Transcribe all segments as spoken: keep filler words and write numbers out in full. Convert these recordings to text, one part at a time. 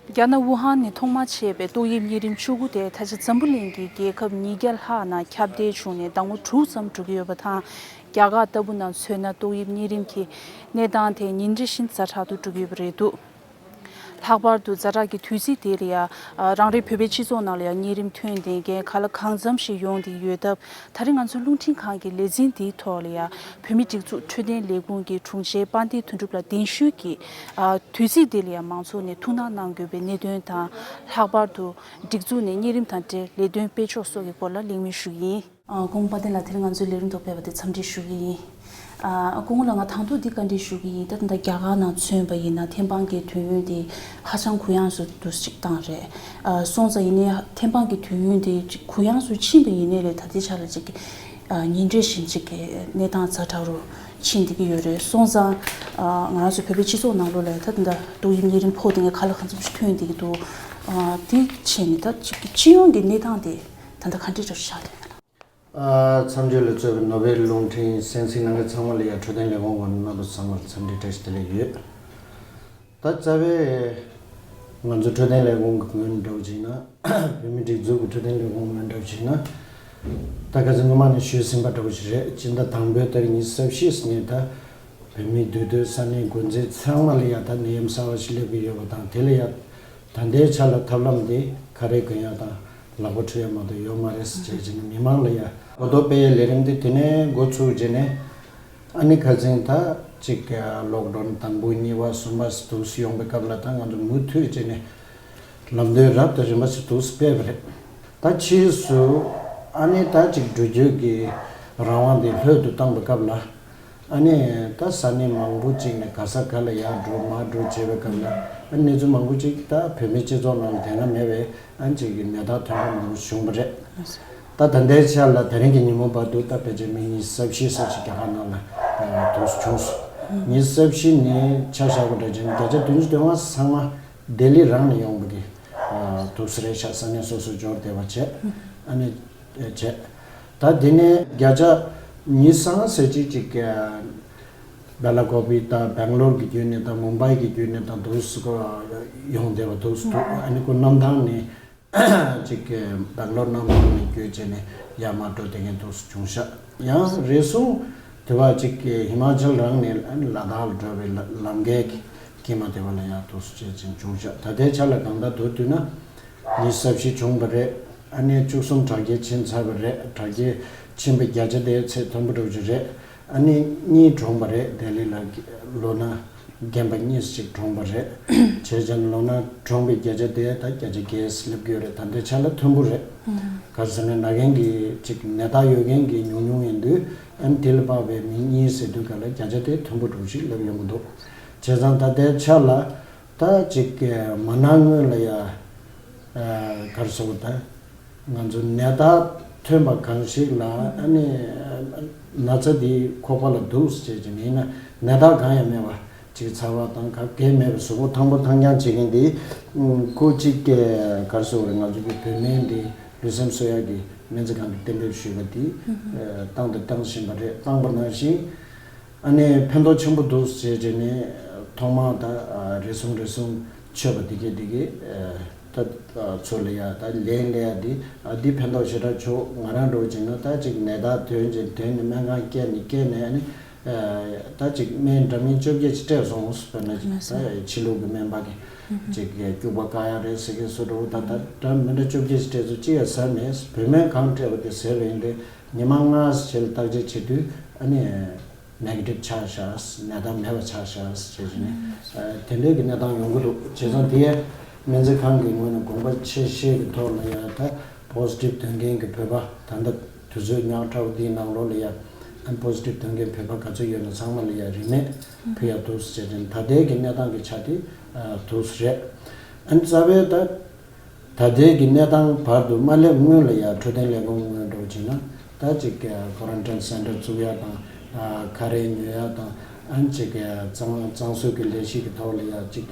རྒྱ་ནག་ཝུ་ཧན་ནས་ཐོག་མར་མཆེད་པའི་ཏོག་དབྱིབས་གཉན་རིམས་བཅུ་དགུ་དེ་ད་ཆ་འཛམ་བུ་གླིང་གི་རྒྱལ་ཁབ་ཉིས་བརྒྱ་ལྷག་ནང་ཁྱབ་གདལ་བྱུང་ནས་ཟླ་ངོ་དྲུག་ཙམ་འགྲོ་གི་ཡོད་པ་དང་། རྒྱ་གར་ལྟ་བུ་ནང་མཚོན་ན་ཏོག་དབྱིབས་གཉན་རིམས་ཀྱི་གནས་སྟངས་དེ་ཉིན་རེ་བཞིན་ཛ་དྲག་ཏུ་འགྲོ་གི་ཡོད་པ་རེད་འདུག་ལྷག་པར་དུ་ཛ་དྲག་གི་དུས་ཚིགས་དེ་ལ་ཡང་རང་རེའི་བོད་པའི་སྤྱི་ཚོགས་ནང་ལ་ཡང་གཉན་རིམས་ཐོན་བསྡད་མཁན་ག་ལ་གང་འཚམ་ཞིག་ཡོང་བསྡད་ཡོད་སྟབས། ད་རེས་ང་ཚོའི་རླུང་འཕྲིན་ཁང་གི་ལས་འཛིན་འདིའི་ཐོག་ལ་ཡང་བོད་མི་སྒྲིག་འཛུགས་འཕྲོད་བསྟེན་ལས་ཁུངས་ཀྱི་དྲུང་ཆེ་དཔལ་ལྡན་དོན་གྲུབ་ལགས་གདན་ཞུས་ཀྱིས། ཨ། དུས་ཚིགས་འདི་ལ་ཡང་མང་ཚོགས་ནས་ཐུགས་སྣང་གནང་དགོས་པའི་གནད་དོན་དང་། ལྷག་པར་དུ་སྒྲིག་འཛུགས་ནས་གཉན་རིམས་དང་འབྲེལ་ལས་དོན་སྤེལ་ཕྱོགས་སོགས་ཀྱི་སྐོར་ལ་གླེང་མོལ་ཞུ་གི་ཡིན། ཨ། སྐུ་ངོ་དཔལ་ལྡན་ལགས། དེ་རིང་ང་ཚོའི་ལས་རིམ་ཐོག་ཕེབས་པ་དེ་འཚམས་འདྲི་ཞུ་གི་ཡིན། ཨ། སྐུ་ངོ་ལགས། ང་དང་ཐོག་འདི་བཀའ་འདྲི་ཞུ་གི་ཡིན། ད་ལྟ་རྒྱ་གར་ནང་མཚོན་པ་ཡིན་ན་ཐེམ་སྤང་གི་དུས་ཡུན་དེ་ཧ་ཅང་གུ་ཡངས་སུ་འདུག་ཅིག་བཏང་རེད། ཨ། སོང་ཙང་ཡིན་ནའི་ཐེམ་སྤང་གི་དུས་ཡུན་དེ་གུ་ཡངས་སུ་ཕྱིན་པ་ཡིན་ནའི་ལས་ད་ལྟའི་ཆ་ལ་ཅིག་ཨ། ཉིན་རེ་བཞིན་ཅིག་གི་གནས་སྟངས་ཛ་དྲག་རུ་ཕྱིན་བསྡད་ཀྱི་ཡོད་རེད། སོང་ཙང་། ཨ། ང་རང་ཚོ་བོད་པའི་སྤྱི་ཚོགས་ནང་ལོགས་ལ་ད་ལྟ་ཏོག་དབྱིབས་གཉན་རིམས་ཕོག་བསྡད་མཁན་ག་ལ་གང་འཚམ་ཞིག་ཐོན་བསྡད་ཀྱི་འདུག་ཨ། དེ་བྱས་ནས་ད་ཅིག་གི་སྤྱི་ཡོངས་ཀྱི་གནས་སྟངས་དེ་ད་ལྟ་ག་འདྲ་ཅིག་ཆགས་བསྡད་ཡོད་ན། ཨ། མཚམས་སྦྱོར་ལ་གཙོས་པའི་ནོར་བུའི་རླུང་འཕྲིན་གསན་གཟིགས་གནང་མཁན་ཚང་མ་ལ་ཡང་འཕྲོད་བསྟེན་ལས་ཁུངས་ངོས་ནས་རྣམ་པ་ཚང་མར་འཚམས་འདྲི་བཀྲ་ཤིས་བདེ་ལེགས་ཡོད། ད་རྩ་བའི་ང་ཚོ་འཕྲོད་བསྟེན་ལས་ཁུངས་ཀྱི་ངོས་ནས་འདྲ་བོ་བྱས་ན། བོད་མིའི་སྒྲིག་འཛུགས་ཀྱི་འཕྲོད་བསྟེན་ལས་ཁུངས་ངོས་ནས་འདྲ་བོ་བྱས་ན། ད་ག་ཚོད་སྔོན་མ་ནས་ཞུས་ཟིན་པ་འདྲ་བོ་ཞིག་རེད། སྤྱི་ཟླ་དང་པོའི་ཏ་རིག་ཉི་ཤུ་རྩ་བཞི་ནས་ད་བོད་མིའི་འདུས་སྡོད་ས་གནས་འགོ་འཛིན་ཚང་མ་ལ་ཡང་ད་ནད་ཡམས་གསར་བ་ཞིག་སླེབས་ཀྱི་ཡོད་པ་དང་། དེ་ལ་ཡང་ད་ལྟའི་ཆ་ལ་ཐབས་ལམ་འདི་ཁ་རས་གོན་ཡ་དང་ལག་པ་འཁྲུ་ཡ་མ་གཏོགས་ཡོད་མ་རེད་ཟེར་བྱས་ནས་མི་མང་ལ་ཡང་གོ་རྟོགས་སྤེལ་ཡའི་ལས་རིམ་འདི་དེ་ནས་འགོ་ཚུགས་རྗེས་ནས། ཨ་ནི་ཁ་སང་ད་ཅིག་ལོག་ཌའུན་དང་པོ་གཉིས་པ་གསུམ་པ་ཟེར་འདུག་སེ་ཡོང་པའི་སྐབས་ལ་ད་ང་ཚོ་མུ་མཐུད་བྱས་ནས་ལམ་སྟོན་རབ་དང་རིམ་པ་ཟེར་འདུག་སེ་སྤེལ་བ་རེད། ད་ཕྱིས་སུ་ཨ་ནི་ད་ཅིག་འགྲོ་སྐྱོད་ཀྱི་རང་དབང་དེ་ལྷོད་དུ་བཏང་པའི་སྐབས་ལ། ཨ་ནི་ད་ས་གནས་མང་པོ་ཅིག་ནས་ག་ས་ག་ལ་ཡར་འགྲོ་མར་འགྲོ་བྱས་པའི་སྐབས་ལ། ཨ་ནི་གནས་ཚུལ་མང་པོ་ཅིག་ད་བོད་མིའི་སྤྱི་ཚོགས་ནང་ལ་དེ་སྔ་མེད་པའི་ཨ་ནི་ཅིག་གི་ནད་རྟགས་ཐོན་པ་མང་པོ་བྱུང་བ་རེད། ད་ད་ལྟའི་ཆ་ལ་དེ་རིང་གི་ཉིན་མོ་བར་དུ་ད་ཕལ་ཆེར་མི་ཉི་ཤུ་རྩ་བཞི་ཙམ་ཞིག་རྒྱ་གར་ནང་ལ་ཨ་དུག་སེ་བྱུང་སོང་། ཉི་ཤུ་རྩ་བཞི་ནི་ཆ་བཞག་པ་འདྲ་བྱས་ན་བརྒྱ་ཆ་བདུན་ཅུ་དོན་ལྔ་ཚང་མ་ལྡི་ལི་རང་ནས་ཡོང་བ་གི་ཨ་དུག་སེ་རེད་ཤག་ས་གནས་སོ་སོ་འབྱོར་བསྡད་པ་བྱས། ཨ་ནི་བྱས། ད་དེ་ནས་བརྒྱ་ཆ་ཉི་ཤུ་རྩ་ལྔ་ཟེར་གཅིག་ཅིག་གི་བེ་ལ་ཀོ་པི་དང་སྦེང་ལོར་གྱི་བརྒྱུད་ནས་དང་མུམ་བྷའི་གྱི་བརྒྱུད་ནས་དང་དུག་སེ་ཁོ་ཡོང་བསྡད་པ་འདུག་སེ་འདུག་ཨ་ནི་ཁོ་གནམ་ཐང་ནས་ཅིག་གི་སྦེང་ལོར་གནམ་ཐང་ནས་བརྒྱུད་བྱས་ནས་ཡར་མར་འགྲོ་བསྡད་མཁན་འདུག་སེ་བྱུང་ཤག་ཡང་རེ་ཟུང་དེ་བ་ཅིག་གི་ཧི་མ་ཅལ་རང་ནས་ཨ་ནི་ལ་དྭགས་ལ་འགྲོ་བའི་ལ་ལམ་ཁའི་དཀྱིལ་མ་དེ་བ་ལ་ཡང་འདུག་སེ་བྱས་ཅིག་བྱུང་ཤག་ད་ལྟའི་ཆ་ལ་གང་ལྟར་མདོར་བསྡུས་ན། ཉི་ཤུ་རྩ་བཞི་བྱུང་བ་རེད། ཨ་ནི་བཅུ་གསུམ་དྲག་སྐྱེད་ཕྱིན་ཚར་བ་རེད། དྲག་སྐྱེད་ཕྱིན་པའི་བརྒྱ་ཆ་དེ་ཚད་མཐོན་པོ་འདྲ་བོ་ཅིག་རེད། ཨ་ནི་གཉིས་གྲོངས་པ་རེད། ལྡི་ལི་ལ་ལོ་ན་རྒན་པ་གཉིས་ཅིག་གྲོངས་པ་རེད། བྱས་ཙང་ལོ་ན་གྲོངས་པའི་བརྒྱ་ཆ་དེ་ད་བརྒྱ་ཆ་བརྒྱད་སླེབས་ཀྱི་ཡོད་རེད། ད་ལྟའི་ཆ་ལ་མཐོན་པོ་རེད། ག་རེ་ཟེར་ན་ན་མཁན་གྱི་ཅིག་ནད་རྟགས་ཡོད་མཁན་གྱི་ཉུང་ཉུང་ཡིན་དུས། ཨ་ནི་དེ་ལ་དཔག་པའི་མི་གཉིས་ཟེར་དུས་ག་ལ་བརྒྱ་ཆ་དེ་མཐོན་པོ་འདྲ་བོ་ཅིག་སླེབས་ཡོང་གི་འདུག་བྱས་ཙང་ད་ལྟའི་ཆ་ལ། ད་ཅིག་མ་ན་སྔོན་ལ་ཡ། ཨ། ག་རེ་ཟེར་དགོས། ད་ང་ཚོ་ནད་རྟགས་ཐོན་པ་གང་ཞིག་ལ་ཨ་ནི་ན་ཚ་འདི་ཁོག་པ་ལ་འདུག་ཟེར་བྱས་ནས་ཡིན་ན་ནད་རྟགས་གང་ཡང་མེད་པ་ཅིག་ཚ་བ་དང་ག་གེ་མེད་པ་གཟུགས་པོ་ཐང་པོ་ཐང་རྐྱང་བྱེད་མཁན་འདི། ཁོ་ཅིག་ག་རེ་ཟེར་དགོས་རེད། ང་ཚོ་གི་བོད་སྨན་འདི་ལུས་སེམས་གསོ་ཡག་གི་སྨན་རྩིས་ཁང་གིས་གཏན་འབེབས་ཞུས་པ་འདི་བཏང་དང་བཏང་བཞིན་པ་རེད། བཏང་པ་ནང་བཞིན། ཨ་ནི་ཕན་ཐོགས་ཆེན་པོ་འདུག་ཟེར་བྱས་ནས་ཐོག་མར་ད་རེ་ཟུང་རེ་ཟུང་མཆོད་པ་འདི་གས་འདི་གས་ད་ཚུར་ལ་ཡ་ད་ལན་སླེབས་ཡ་འདི་ཨ་འདི་ཕན་ཐོགས་ཞེ་དྲག་བྱུང་། ང་རང་འདྲ་བོ་བྱས་ན་ད་ཅིག་ནད་རྟགས་ཐོན་བྱས་ཐོན་ནས་སྨན་ཁང་བསྐྱལ་ནས་བསྐྱལ་ནས་ཨ་ནི་ད་ཅིག་སྨན་འདྲ་མིན་བཅོ་བརྒྱད་ཅིག་སྤྲད་སོང་། དཔེར་ན་ད་ཕྱི་ལུགས་ཀྱི་སྨན་པ་གིས་ཅིག་སྐྱུག་པ་བཀག་ཡ་རེད་ཟེར་མཁན་བཟོ་འདྲ་བོ་ད་ད་འདྲ་མི་འདྲ་བཅོ་བརྒྱད་ཅིག་སྤྲད་སོང་། ཅི་ཡང་ཟ་མེད། བོད་སྨན་གང་སྤྲད་པ་དེ་ཟས་པ་ཡིན་དུས་ཉི་མ་ལྔ་ཙམ་བྱས་ལ་བརྟག་དཔྱད་བྱེད་དུས་ཨ་ནི། ནེ་གེ་ཊིབ་ཆགས་ཤག་ནད་རྟགས་མེད་པ་ཆགས་ཤག་ཟེར་བྱས་ནས་ཨ་དེ་འདྲའི་གི་གནས་སྟངས་ཡོང་གི་འདུག་བྱས་ཙང་དེ་སྨན་རྩིས་ཁང་གི་ངོས་ནས་དགོངས་པ་ཆེ་བཞེས་ཀྱི་ཐོག་ལ་ཡ་ད་པོ་སི་ཊིབ་ཐོན་མཁན་གྱི་བོད་པ་ད་ལྟ་དུས་ཚོད་ཉག་ཕྲ་བོ་འདིའི་ནང་ལོགས་ལ་ཡ་ཨ་པོ་སི་ཊིབ་ཐོན་མཁན་བོད་པ་ག་ཚོད་ཡོད་ན་ཚང་མ་ལ་ཡ་རིན་མེད་ཕུལ་ཡ་འདུག་ཟེར་བྱས་ནས་ད་ལྟའི་གི་གནས་སྟངས་ཀྱི་ཆ་དེ་ཨ་འདུག་སེ་རེད། ཨ་ནི་རྩ་བའི་ད། ད་ལྟའི་གི་གནས་སྟངས་བར་དུ་མ་སླེབས་སྔོན་ལ་ཡང་འཕྲོད་བསྟེན་ལས་ཁུངས་ངོས་འགྲོ་བྱས་ན་ད་ཅིག་ཀོ་རན་ཊིན་སེན་ཊར་བཙུགས་ཡ་དང་། ཨ་ཁ་རས་ཉོ་ཡ་དང་། ཨ་ནི་ཅིག་གཙང་གཙང་བཟོ་གི་ལས་གཞི་གི་ཐོག་ལ་ཡ་ཅིག་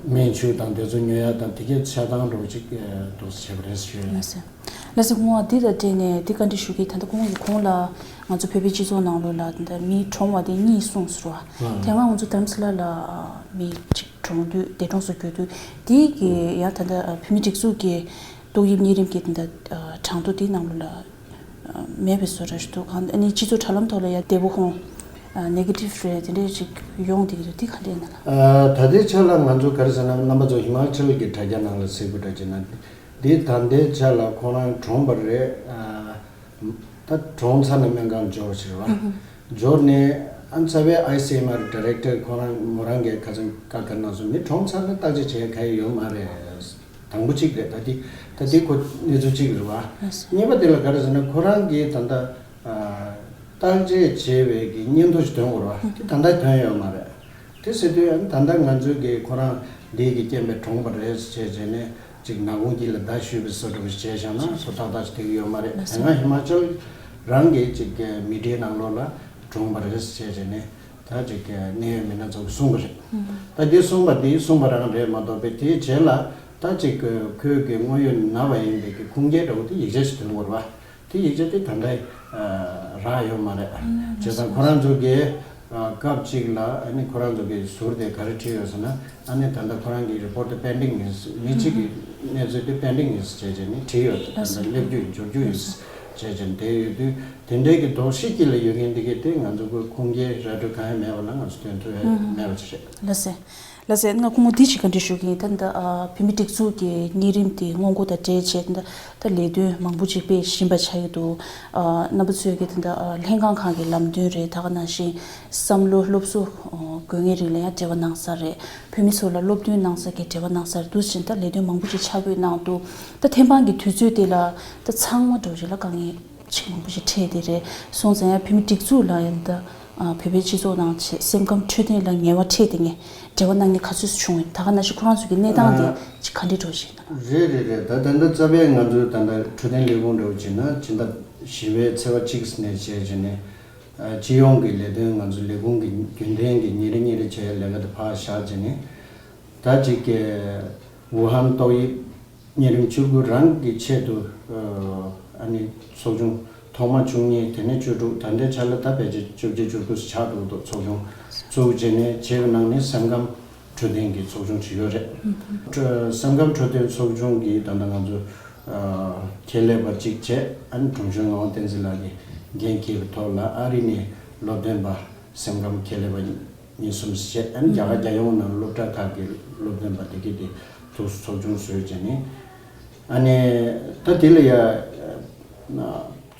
སྨན་ཆུ་དང་དེ་ཚོ་ཉོ་ཡ་དང་དེ་གའི་ཆ་ཚང་འགྲོ་ཅིག་འདུག་བྱས་པ་རེད་ཞུ་ཡ་ཡིན། ལགས་སོ། སྐུ་ངོ་འདི་དང་འབྲེལ་ནས་འདི་བཀའ་འདྲི་ཞུ་གི། ད་ལྟ་སྐུ་ངོ་གིས་གོང་ལ་ང་ཚོ་བོད་པའི་སྤྱི་ཚོགས་ནང་ལོགས་ལ་ད་ལྟ་མི་གྲོངས་པ་དེ་གཉིས་གསུངས་སོང་བ། དེ་སྔ་ང་ཚོ་དྷ་རམ་ས་ལ་ལ་མི་གཅིག་གྲོངས་དུས། འདས་གྲོངས་སུ་གྱུར་དུས། དེ་གི་ཡང་ད་ལྟ་བོད་མིའི་སྒྲིག་འཛུགས་ཀྱི་ཏོག་དབྱིབས་གཉན་རིམས་ཀྱི་ད་ལྟ་གྲངས་ཐོ་དེ་ནང་ལོགས་ལ་མེད་པའི་བཟོ་འདྲ་ཞིག་འདུག། གང་ཨ་ནི་སྤྱི་ཚོགས་དྲ་ལམ་ཐོག་ལ་ཡང་འདས་པོ་ཁོང་ནེ་གེ་ཊིབ་རེད་དེ་འདྲས་ཅིག་ཡོང་བསྡད་ཀྱི་འདུག། དེ་ག་འདྲས་ཡིན་ན་ལ། ད་ལྟའི་ཆ་ལ་ང་ཚོ་ག་རེ་ཟེར་ན། རྣམ་པ་ཚོ་ཧི་མ་ཅལ་གྱི་དྲ་རྒྱ་ནང་ལ་གཟིགས་པ་འདྲ་བྱས་ན། འདི་ད་ལྟའི་ཆ་ལ་ཁོ་རང་གྲོངས་པ་རེད། ད་གྲོངས་ཚར་ནས་སྨན་ཁང་འབྱོར་བ་ཞིག་རེད་བ། འབྱོར་ནས་ཨ་རྩ་བའི་ཨའི་སི་ཨེམ་ཨར་ཌི་རེག་ཊར་ཁོ་རང་མོ་རང་གིས་ཁ་སང་བཀའ་བཀའ་གནང་སོང་། མི་གྲོངས་ཚར་ན་བརྟག་དཔྱད་བྱེད་ག་ཡི་ཡོད་མ་རེད། དང་པོ་གཅིག་རེད། ད་འདི་ད་འདི་ཁོ་གནས་ཚུལ་གཅིག་རེད་བ། གཉིས་པ་དེ་ལ་ག་རེ་ཟེར་ན། ཁོ་རང་གིས་ད་ལྟ་བརྟག་དཔྱད་བྱས་པའི་གི་སྙན་ཐོ་ཞིག་ཐོན་དགོས་རེད་བ། དེ་ད་ལྟ་ཐོན་ཡོད་མ་རེད། དེ་ཟེར་དུས་ཨ་ནི་ད་ལྟ་ང་ཚོའི་གི་ཁོ་རང་འདི་གི་རྐྱེན་པས་གྲོངས་པ་རེད་ཟེར་བྱས་ནས་ཅིག་ནག་ཁུང་དཀྱིལ་ལ་མདའ་གཞུས་པའི་བཟོ་འདྲ་པོ་ཞིག་བྱས་བཞག་ན་ཚོ་ཏག་ཏག་ཞིག་ཐེག་གི་ཡོད་མ་རེད། དེ་སྔ་ཧི་མ་ཅལ་རང་གི་ཅིག་མི་ཌི་ཡའི་ནང་ལོགས་ལ་གྲོངས་པ་རེད་ཟེར་བྱས་ནས་ད་ཅིག་གནད་ཡོད་མི་སྣ་ཚོ་གིས་གསུངས་པ་རེད། ད་འདི་གསུངས་པ་འདི་གསུངས་པ་རང་རེད་མ་གཏོགས་པའི་དེའི་རྗེས་ལ་ད་ཅིག་ཁོས་གི་དངོས་ཡོད་ན་བ་ཡིན་པའི་གི་ཁུངས་སྐྱེལ་འདྲ་པོ་དེ་ཡིག་ཆ་ཞིག་ཐོན་དགོས་རེད་བ། དེ་ཡིག་ཆ་དེ་ད་ལྟ་རག་ཡོད་མ་རེད། བྱས་ཙང་ཁོ་རང་ཚོ་གིས་སྐབས་གཅིག་ལ་ཨ་ནི་ཁོ་རང་ཚོ་གི་ཟུར་དེ་ག་རེ་བྲིས་ཡོད་ཟེར་ན། ཨ་ནི་ད་ལྟ་ཁོ་རང་གི་རི་པོར་ཊི་དེ་པེན་ཌིང་ཡིན། མི་གཅིག་གི་གནས་ཚུལ་དེ་པེན་ཌིང་ཡིན་ཟེར་བྱས་ནས་བྲིས་ཡོད། ད་ལྟ་སླེབས་རྒྱུ་ཡིན། འབྱོར་རྒྱུ་ཡིན་ཟེར་བྱས་ནས་བསྡད་ཡོད་དུས། དེ་འདྲའི་གི་དོགས་གཞི་དཀྱིལ་ལ་ཡོད་མཁན་དེ་གས་དེ་ང་ཚོ་གི་ཁུངས་སྐྱེལ་ར་སྤྲོད་གང་ཡང་མེད་པ་ལ་ང་ཚོ་སྟོན་ཐུབ་ཡ་མེད་པ་ཅིག་རེད། ལགས་སེ། ལགས་སེ། ང་སྐུ་ངོ་འདི་ཞིག་བཀའ་འདྲི་ཞུ་གི་ཡིན། ད་ལྟ་ཨ་བོད་མི་སྒྲིག་འཛུགས་ཀྱི་གཉན་རིམས་དེ་སྔོན་འགོག་དང་འབྲེལ་བྱས། ད་ལས་དོན་མང་པོ་ཅིག་སྤེལ་བཞིན་པ་ཆགས་ཀྱི་འདུག། ཨ་རྣམ་པ་ཚོས་ཀྱི་ད་ལྟ་ཨ་ལྷན་ཁང་ཁག་གི་ལམ་སྟོན་རེད། ད་ག་ནང་བཞིན་བསམ་བློ་སློབ་གསོ་ཨ་དགོས་ངེས་རིགས་ལ་ཡང་འབྲེལ་བ་གནང་ས་རེད། བོད་མི་ཚོ་ལ་སློབ་སྟོན་གནང་ས་གི་འབྲེལ་བ་གནང་ས་རེད། འདུག་ཕྱིན་ད་ལས་དོན་མང་པོ་ཅིག་ཆ་བགོས་གནང་འདུག། ད་ཐེམ་སྤང་གི་དུས་ཚོད་དེ་ལ་ད་ཚང་མ་འགྲོ་རེད་ལ། དཀའ་ངལ་ཅིག་མང་པོ་ཞིག་འཕྲད་དེ་རེད། སོང་ཙང་ཡང་བོད་མི་སྒྲིག་འཛུགས་ལ་ཡང་ད་ཨ་བོད་པའི་སྤྱི་ཚོགས་ནང་ཆེ་སེམས་ཁམས་འཕྲོད་བསྟེན་ལ་ངལ་བ་འཕྲད་དེ་ངས་འབྲེལ་བ་གནང་མཁན་ག་ཚོད་བྱུང་ཡོད། ད་ག་ནང་བཞིན་ཁོ་རང་ཚོ་གི་གནས་སྟངས་དེ་ཨ་ཅིག་ག་འདྲས་འགྲོ་བཞིན་ན། རེད་རེད་རེད། ད་ད་ལྟ་རྩ་བའི་ང་ཚོའི་ད་ལྟ་འཕྲོད་བསྟེན་ལས་ཁུངས་འདྲ་བོ་བྱས་ན་ཕྱི་ཟླ་བཞི་པའི་ཚེས་པ་གཅིག་ནས་བྱས་བྱས་ནས་ཨ་སྤྱི་ཡོངས་ཀྱི་ལས་དོན་ང་ཚོ་ལས་ཁུངས་ཀྱི་རྒྱུན་ལྡན་གྱི་ཉིན་རེ་ཉིན་རེ་བྱས་ལས་ཀ་དེ་ཕར་བཞག་བྱས་ནས་ད་ཅིག་གི་ཝུ་ཧན་ཏོག་དབྱིབས་གཉན་རིམས་བཅུ་དགུ་རང་གི་ཆེད་དུ་ཨ་ནི་ཚོགས་ཆུང་ཐོག་མ་བཅུ་གཉིས། དེ་ནས་བཅུ་དྲུག། ད་ལྟའི་ཆ་ལ་ད་ཕལ་ཆེར་བཅོ་བརྒྱད་བཅུ་དགུ་ཆགས་འགྲོ་འདུག། ཚོགས་ཆུང་བཙུགས་བྱས་ནས་བྱས་པའི་ནང་ནས་སེམས་ཁམས་འཕྲོད་བསྟེན་གྱི་ཚོགས་ཆུང་ཞིག་ཡོད་རེད། སེམས་ཁམས་འཕྲོད་བསྟེན་ཚོགས་ཆུང་གིས་ད་ལྟ་ང་ཚོ་ཁྱད་ལས་པ་གཅིག་བྱས། ཨ་ནི་དྲུང་ཆེ་ངག་དབང་བསྟན་འཛིན་ལགས་ཀྱིས་འགན་འཁྱེར་བའི་ཐོག་ལ་ཨ་རི་ནས་སློབ་སྟོན་པ་སེམས་ཁམས་ཁྱད་ལས་པ་གཉིས་གསུམ་བྱས། ཨ་ནི་རྒྱ་གར་རྒྱལ་ཡོངས་ནང་སློབ་གྲྭ་ཁག་གི་སློབ་སྟོན་པ་དེ་གས་དེ་ཐུགས་སུ་ཚོགས་ཆུང་བཟོས་བྱས་ནས། ཨ་ནི་ད་དེ་ལ་ཡ་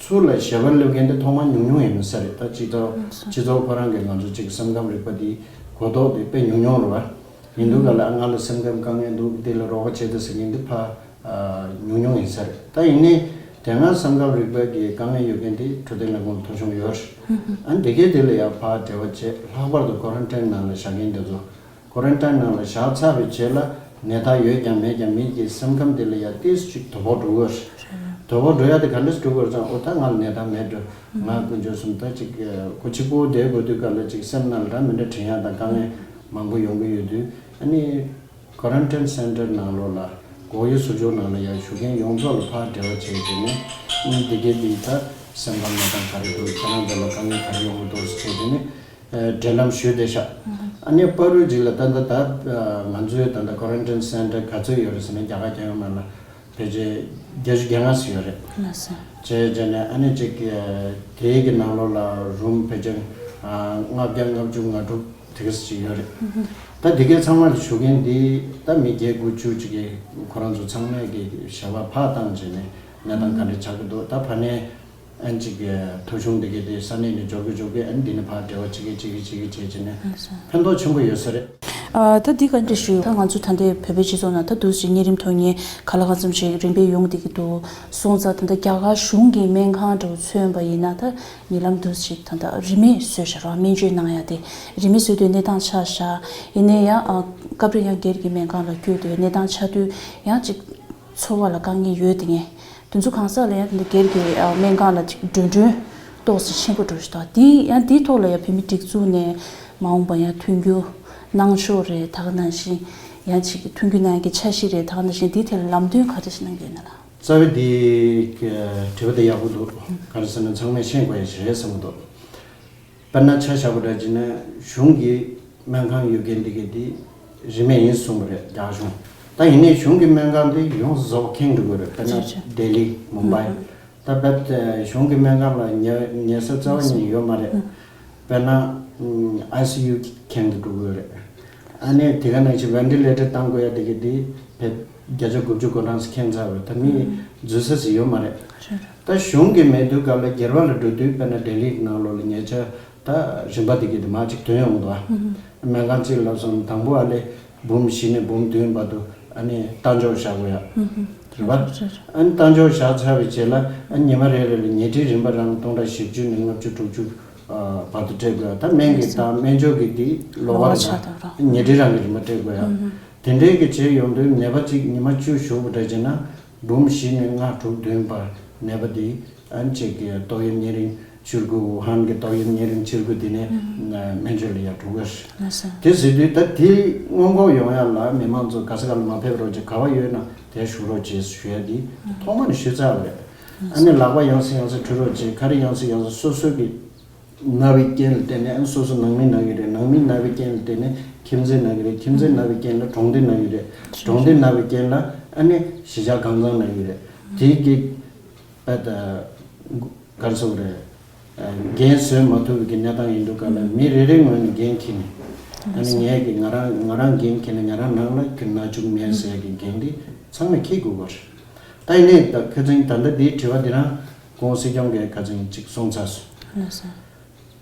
ཚུར་ལ་ཞལ་པར་སླེབས་མཁན་དེ་ཐོག་མ་ཉུང་ཉུང་ཡིན་ས་རེད། ད་སྤྱི་ཚོགས་སྤྱི་ཚོགས་ཁོ་རང་གིས་ང་ཚོ་གཅིག་སེམས་ཁམས་རིག་པ་འདི་གོ་རྟོགས་དེ་དཔེ་ཉུང་ཉུང་རེད་བ། ཡིན་དུས་ག་ལ་ང་ལ་སེམས་ཁམས་དཀའ་ངལ་འདུག། འདི་ལ་རོགས་པ་བྱེད་དང་ཟེར་མཁན་འདི་ཕ་ཉུང་ཉུང་ཡིན་ས་རེད། ད་ཡིན་ནའི་དེ་སྔ་སེམས་ཁམས་རིག་པ་གི་དཀའ་ངལ་ཡོད་མཁན་དེ་འཕྲོད་བསྟེན་ལས་ཁུངས་ལ་ཐོ་གཞུང་ཡོད་རེད། ཨ་ནི་དེ་གའི་དེ་ལ་ཡང་ཕར་འབྲེལ་བ་བྱེད། ལྷག་པར་དུ་ཀོ་རན་ཊིན་ནང་ལ་བཞག་མཁན་དེ་ཚོ་ཀོ་རན་ཊིན་ནང་ལ་བཞག་ཚར་བའི་རྗེས་ལ་ནད་རྟགས་ཡོད་ཀྱང་མེད་ཀྱང་མི་གི་སེམས་ཁམས་དེ་ལ་ཡང་ཏོག་ཙམ་ཅིག་དོ་ཕོག་འགྲོ་གི་ཡོད་རེད། དོ་ཕོག་འགྲོ་ཡ་དེ་ག་འདྲས་འགྲོ་གི་ཡོད་རེད་ཟེར་ན། འོ་ད་ང་ལ་ནད་རྟགས་མེད་འགྲོ། ང་དཀོན་མཆོག་གསུམ་ད་ཅིག་ཁོ་གཅིག་པོ་བསྡད་དགོས་དུས་ག་ལ་ཅིག་སེམས་ནང་ལ་འདྲ་མི་འདྲ་དྲན་ཡ་དང་དཀའ་ངལ་མང་པོ་ཡོང་གི་ཡོད་དུས། ཨ་ནི། ཀོ་རན་ཊིན་སེན་ཊར་ནང་ལོགས་ལ་འགོག་ཡུལ་ཟུར་འཇོག་ནང་ལ་ཡང་བཞུགས་མཁན་ཡོངས་རྫོགས་ལ་ཕར་འབྲེལ་བ་བྱས་བྱས་ནས། ཨ་ནི་འདི་གའི་འདི་ད་སེམས་ཁམས་གནས་སྟངས་ག་རེ་འདུག། ཁྱེད་རང་ཚོ་ལ་དཀའ་ངལ་ག་རེ་ཡོང་གི་འདུག་ཟེར་བྱས་བྱས་ནས་འབྲེལ་ལམ་ཞུས་བསྡད་ཤག། ཨ་ནི་བར་དུ་ཅིག་ལ་ད་ད་ད་ང་ཚོའི་ད་ད་ཀོ་རན་ཊིན་སེན་ཊར་ག་ཚོད་ཡོད་རེད་ཟེར་ན། རྒྱ་གར་རྒྱལ་ཡོངས་ནང་ལ་ཕལ་ཆེར་བརྒྱད་ཅུ་གྱ་ལྔ་ཙམ་ཡོད་རེད། ལགས་སོ། བྱས་བྱས་ནས་ཨ་ནི་ཅིག་དེའི་གི་ནང་ལོགས་ལ་རུམ་ཕལ་ཆེར་ལྔ་བརྒྱ་ལྔ་བཅུ་ང་དྲུག་དེ་ག་ཙམ་ཅིག་ཡོད་རེད། ད་དེ་གའི་ཚང་མ་ལ་བཞུགས་མཁན་འདི་ད་མི་བརྒྱད་དགུ་བཅུ་ཅིག་གིས་ཁོ་རང་ཚོ་ཚང་མས་ཀྱི་ཞལ་པར་ཕར་བཏང་བྱས་ནས་གནས་སྟངས་ག་འདྲ་ཆགས་ཀྱི་འདུག། ད་ཕ་ནས་ཨ་ནི་ཅིག་ཐོ་གཞུང་དེ་གའི་དེ་ས་གནས་ནས་འབྱོར་གི་འབྱོར་གི། ཨ་ནི་འདི་ནས་ཕར་འབྲེལ་བ་བྱེད་ཀྱི་བྱེད་ཀྱི་བྱེད་ཀྱི་བྱས་བྱས་ནས་ཕན་ཐོགས་ཆེན་པོ་ཡོད་ས་རེད། ཨ་ད་འདི་ག་འདྲ་ཞུ། ད་ང་ཚོ་ད་ལྟའི་བོད་པའི་སྤྱི་ཚོགས་ནང་ད་འདུག་སེ་གཉན་རིམས་ཐོན་མཁན་ག་ལ་གང་འཚམ་ཞིག་རིམ་པས་ཡོང་བསྡད་ཀྱི་འདུག། སོང་ཙང་ད་ལྟ་རྒྱ་གར་གཞུང་གི་སྨན་ཁང་འདྲ་བོ་མཚོན་པ་ཡིན་ན། ད་ཉེ་ལམ་དུ་ཞིག་ད་ལྟ་རིན་མེད་བཟོས་བཞག་ར། སྨན་བཅོས་གནང་ཡ་དེ་རིན་མེད་བཟོས་དུས་གནས་སྟངས་ཆགས་བཞག། ཡིན་ནའི་ཡང་ཨ་སྐབས་རེ་ཡང་སྒེར་གྱི་སྨན་ཁང་ལ་བསྐྱོད་དུས་གནས་སྟངས་ཆགས་དུས་ཡང་ཅིག་འཚོ་བ་ལ་དཀའ་ངལ་ཡོད་དེ། ངས་དེ་ཚོ་གང་ཟག་ལ་ཡང་དེ་འདྲ་སྒེར་གྱི་ཨ་སྨན་ཁང་ལ་ཅིག་འགྲོ་གྲོན་ཏོག་ཙམ་ཆེན་པོ་འགྲོ་བཞིན་འདུག། དེ་ཡང་དེའི་ཐོག་ལ་ཡང་བོད་མི་སྒྲིག་འཛུགས་ནས་མ་འོངས་པ་ཡང་མཐུན་འགྱུར་གནང་ཕྱོགས་རེད། ད་ག་ནང་བཞིན་ཡང་ཅིག་མཐུན་འགྱུར་གནང་ཡ་གི་འཆར་གཞི་རེད། ད་ག་ནང་བཞིན་དེའི་ཐད་ལ་ལམ་སྟོན་ག་འདྲ་ཞིག་གནང་གི་ཡོད་ན་ལགས། རྩ་བའི་འདི་དྲི་བ་དེ་ཡག་པོ་འདུག་ག་རེ་ཟེར་ན་ཚང་མས་ཤེས་དགོས་ཡ་ཞིག་རེད་བསམ་གྱི་འདུག་དཔེར་ན་ཆ་བཞག་པ་འདྲ་བྱས་ན་གཞུང་གི་སྨན་ཁང་ཡོད་མཁན་འདི་གས་འདི་རིན་མེད་ཡིན་གསུངས་པ་རེད་རྒྱ་གཞུང་། ད་ཡིན་ནའི་གཞུང་གི་སྨན་ཁང་འདི་ཡོངས་སུ་རྫོགས་ཁེངས་འགྲོ་གི་རེད། དཔེར་ན་ལྡི་ལི་མུམ་བྷའི། ད་བབ་གཞུང་གི་སྨན་ཁང་ལ་ཉལ་ཉལ་ས་རྩ་བ་ཉིད་ནས་ཡོད་མ་རེད། དཔེར་ན་ཨའི་སི་ཡུ་ཁེངས་དུ་འགྲོ་གི་ཡོད་རེད། ཨ་ནི་དེ་ག་ནང་བཞིན་ཝེན་ཏི་ལེ་ཊར་བཏང་དགོས་ཡ་དེ་གི་དེ་བེད་བརྒྱ་ཆ་དགུ་བཅུ་གོ་གྲངས་སུ་ཁེངས་ཚར་བ་ད་མི་འཛུལ་ས་ཟིག་ཡོད་མ་རེད། ད་གཞུང་གི་མེད་དུས་སྐབས་ལ་སྒེར་བ་ལ་འགྲོ་དུས་དཔེར་ན་ལྡི་ལི་གི་ནང་ལོགས་ལ་ཉལ་ཆ་ད་རིན་པ་དེ་གི་དེ་མ་གཅིག་ཐོན་ཡོང་གི་འདུག་ཨ། སྨན་ཁང་གཅིག་ལ་སོང་དང་པོ་ཨ་ལེ་འབུམ་བཞི་ནས་འབུམ་བདུན་བར་དུ་ཨ་ནི་གཏན་འཇོག་བཞག་དགོས་ཡ། རེད་པ། ཨ་ནི་གཏན་འཇོག་བཞག་ཚར་བའི་རྗེས་ལ་ཨ་ནི་ཉི་མ་རེ་རེ་ལ་ཉལ་ཁྲིའི་རིན་པ་རང་སྟོང་ཕྲག་བཞི་བཅུ་ནས་ལྔ་བཅུ་དྲུག་ཅུ་བར་དུ་སྤྲད་དགོས་ཡ། ད་སྨན་གྱི་དང་སྨན་བཅོས་ཀྱི་དེ་ལོ་ལོ་བར་ཆགས་དང་ཉལ་ཁྲི་རང་གི་རིན་པ་སྤྲད་དགོས་ཡ། དེ་འདྲའི་གི་བྱས་ཡོང་དུས་ནད་པ་གཅིག་ཉི་མ་བཅུ་བཞུགས་པ་འདྲ་བྱས་ན་འབུམ་བཞི་ནས་ལྔ་དྲུག་བདུན་བར་ནད་པ་དེ་ཨ་ནི་གཅིག་གི་ཏོག་དབྱིབས་གཉན་རིམས་བཅུ་དགུ་ཝུ་ཧན་གྱི་ཏོག་དབྱིབས་གཉན་རིམས་བཅུ་དགུ་དེ་ནས་སྨན་བཅོས་ལ་ཡར་འགྲོ་གི་རེད། དེ་ཟེར་དུས་ད་དེ་སྔོན་འགོག་ཡོང་ཡ་ལ་མི་མང་ཚོ་ག་ས་ག་ལ་མ་ཕེབས་རོགས་བྱེད། ག་བ་ཡོད་ན་དེ་བཞུགས་རོགས་བྱེད་ཞུ་ཡ་དེ་ཐོག་མ་ནས་ཞུས་ཚར་བ་རེད། ཨ་ནི་ལག་པ་ཡང་སེ་ཡང་སེ་འཁྲུ་རོགས་བྱེད། ཁ་རས་ཡང་སེ་ཡང་སེ་སོ་སོ་གི་ན་བའི་རྐྱེན་ལ་བརྟེན་ནས་ཨ་ནི་སོ་སོ་ནང་མི་ན་གི་རེད། ནང་མི་ན་བའི་རྐྱེན་ལ་བརྟེན་ནས་ཁྱིམ་མཚེས་ན་གི་རེད། ཁྱིམ་མཚེས་ན་བའི་རྐྱེན་ལ་གྲོང་སྡེ་ན་གི་རེད། གྲོང་སྡེ་ན་བའི་རྐྱེན་ལ་ཨ་ནི་གཞིས་ཆགས་གང་ཚང་ན་གི་རེད། དེའི་གི་ཨ་ད་ག་རེ་ཟེར་དགོས་རེད། འགན་བཟོད་མ་ཐུབ་པའི་གི་གནས་སྟངས་ཡིན་དུས་སྐབས་ལ་མི་རེ་རེའི་ངོས་ནས་འགན་འཁྱེར་ནས་ཨ་ནི་ངས་གི་ང་རང་ང་རང་འགན་འཁྱེར་ནས་ང་རང་ནང་ལ་གི་ན་བཅུག་མེད་ཟེར་གི་འགན་དེ་ཚང་མས་འཁྱེར་དགོས་པ་རེད། ད་ཡིན་ནའི་ད་ཁ་སང་ད་ལྟ་འདིའི་དྲི་བ་འདི་རང་སྐུ་ངོ་སྲིད་སྐྱོང་གིས་ཁ་སང་ཅིག་གསུངས་ཚར་སོང་། ལགས་སོ།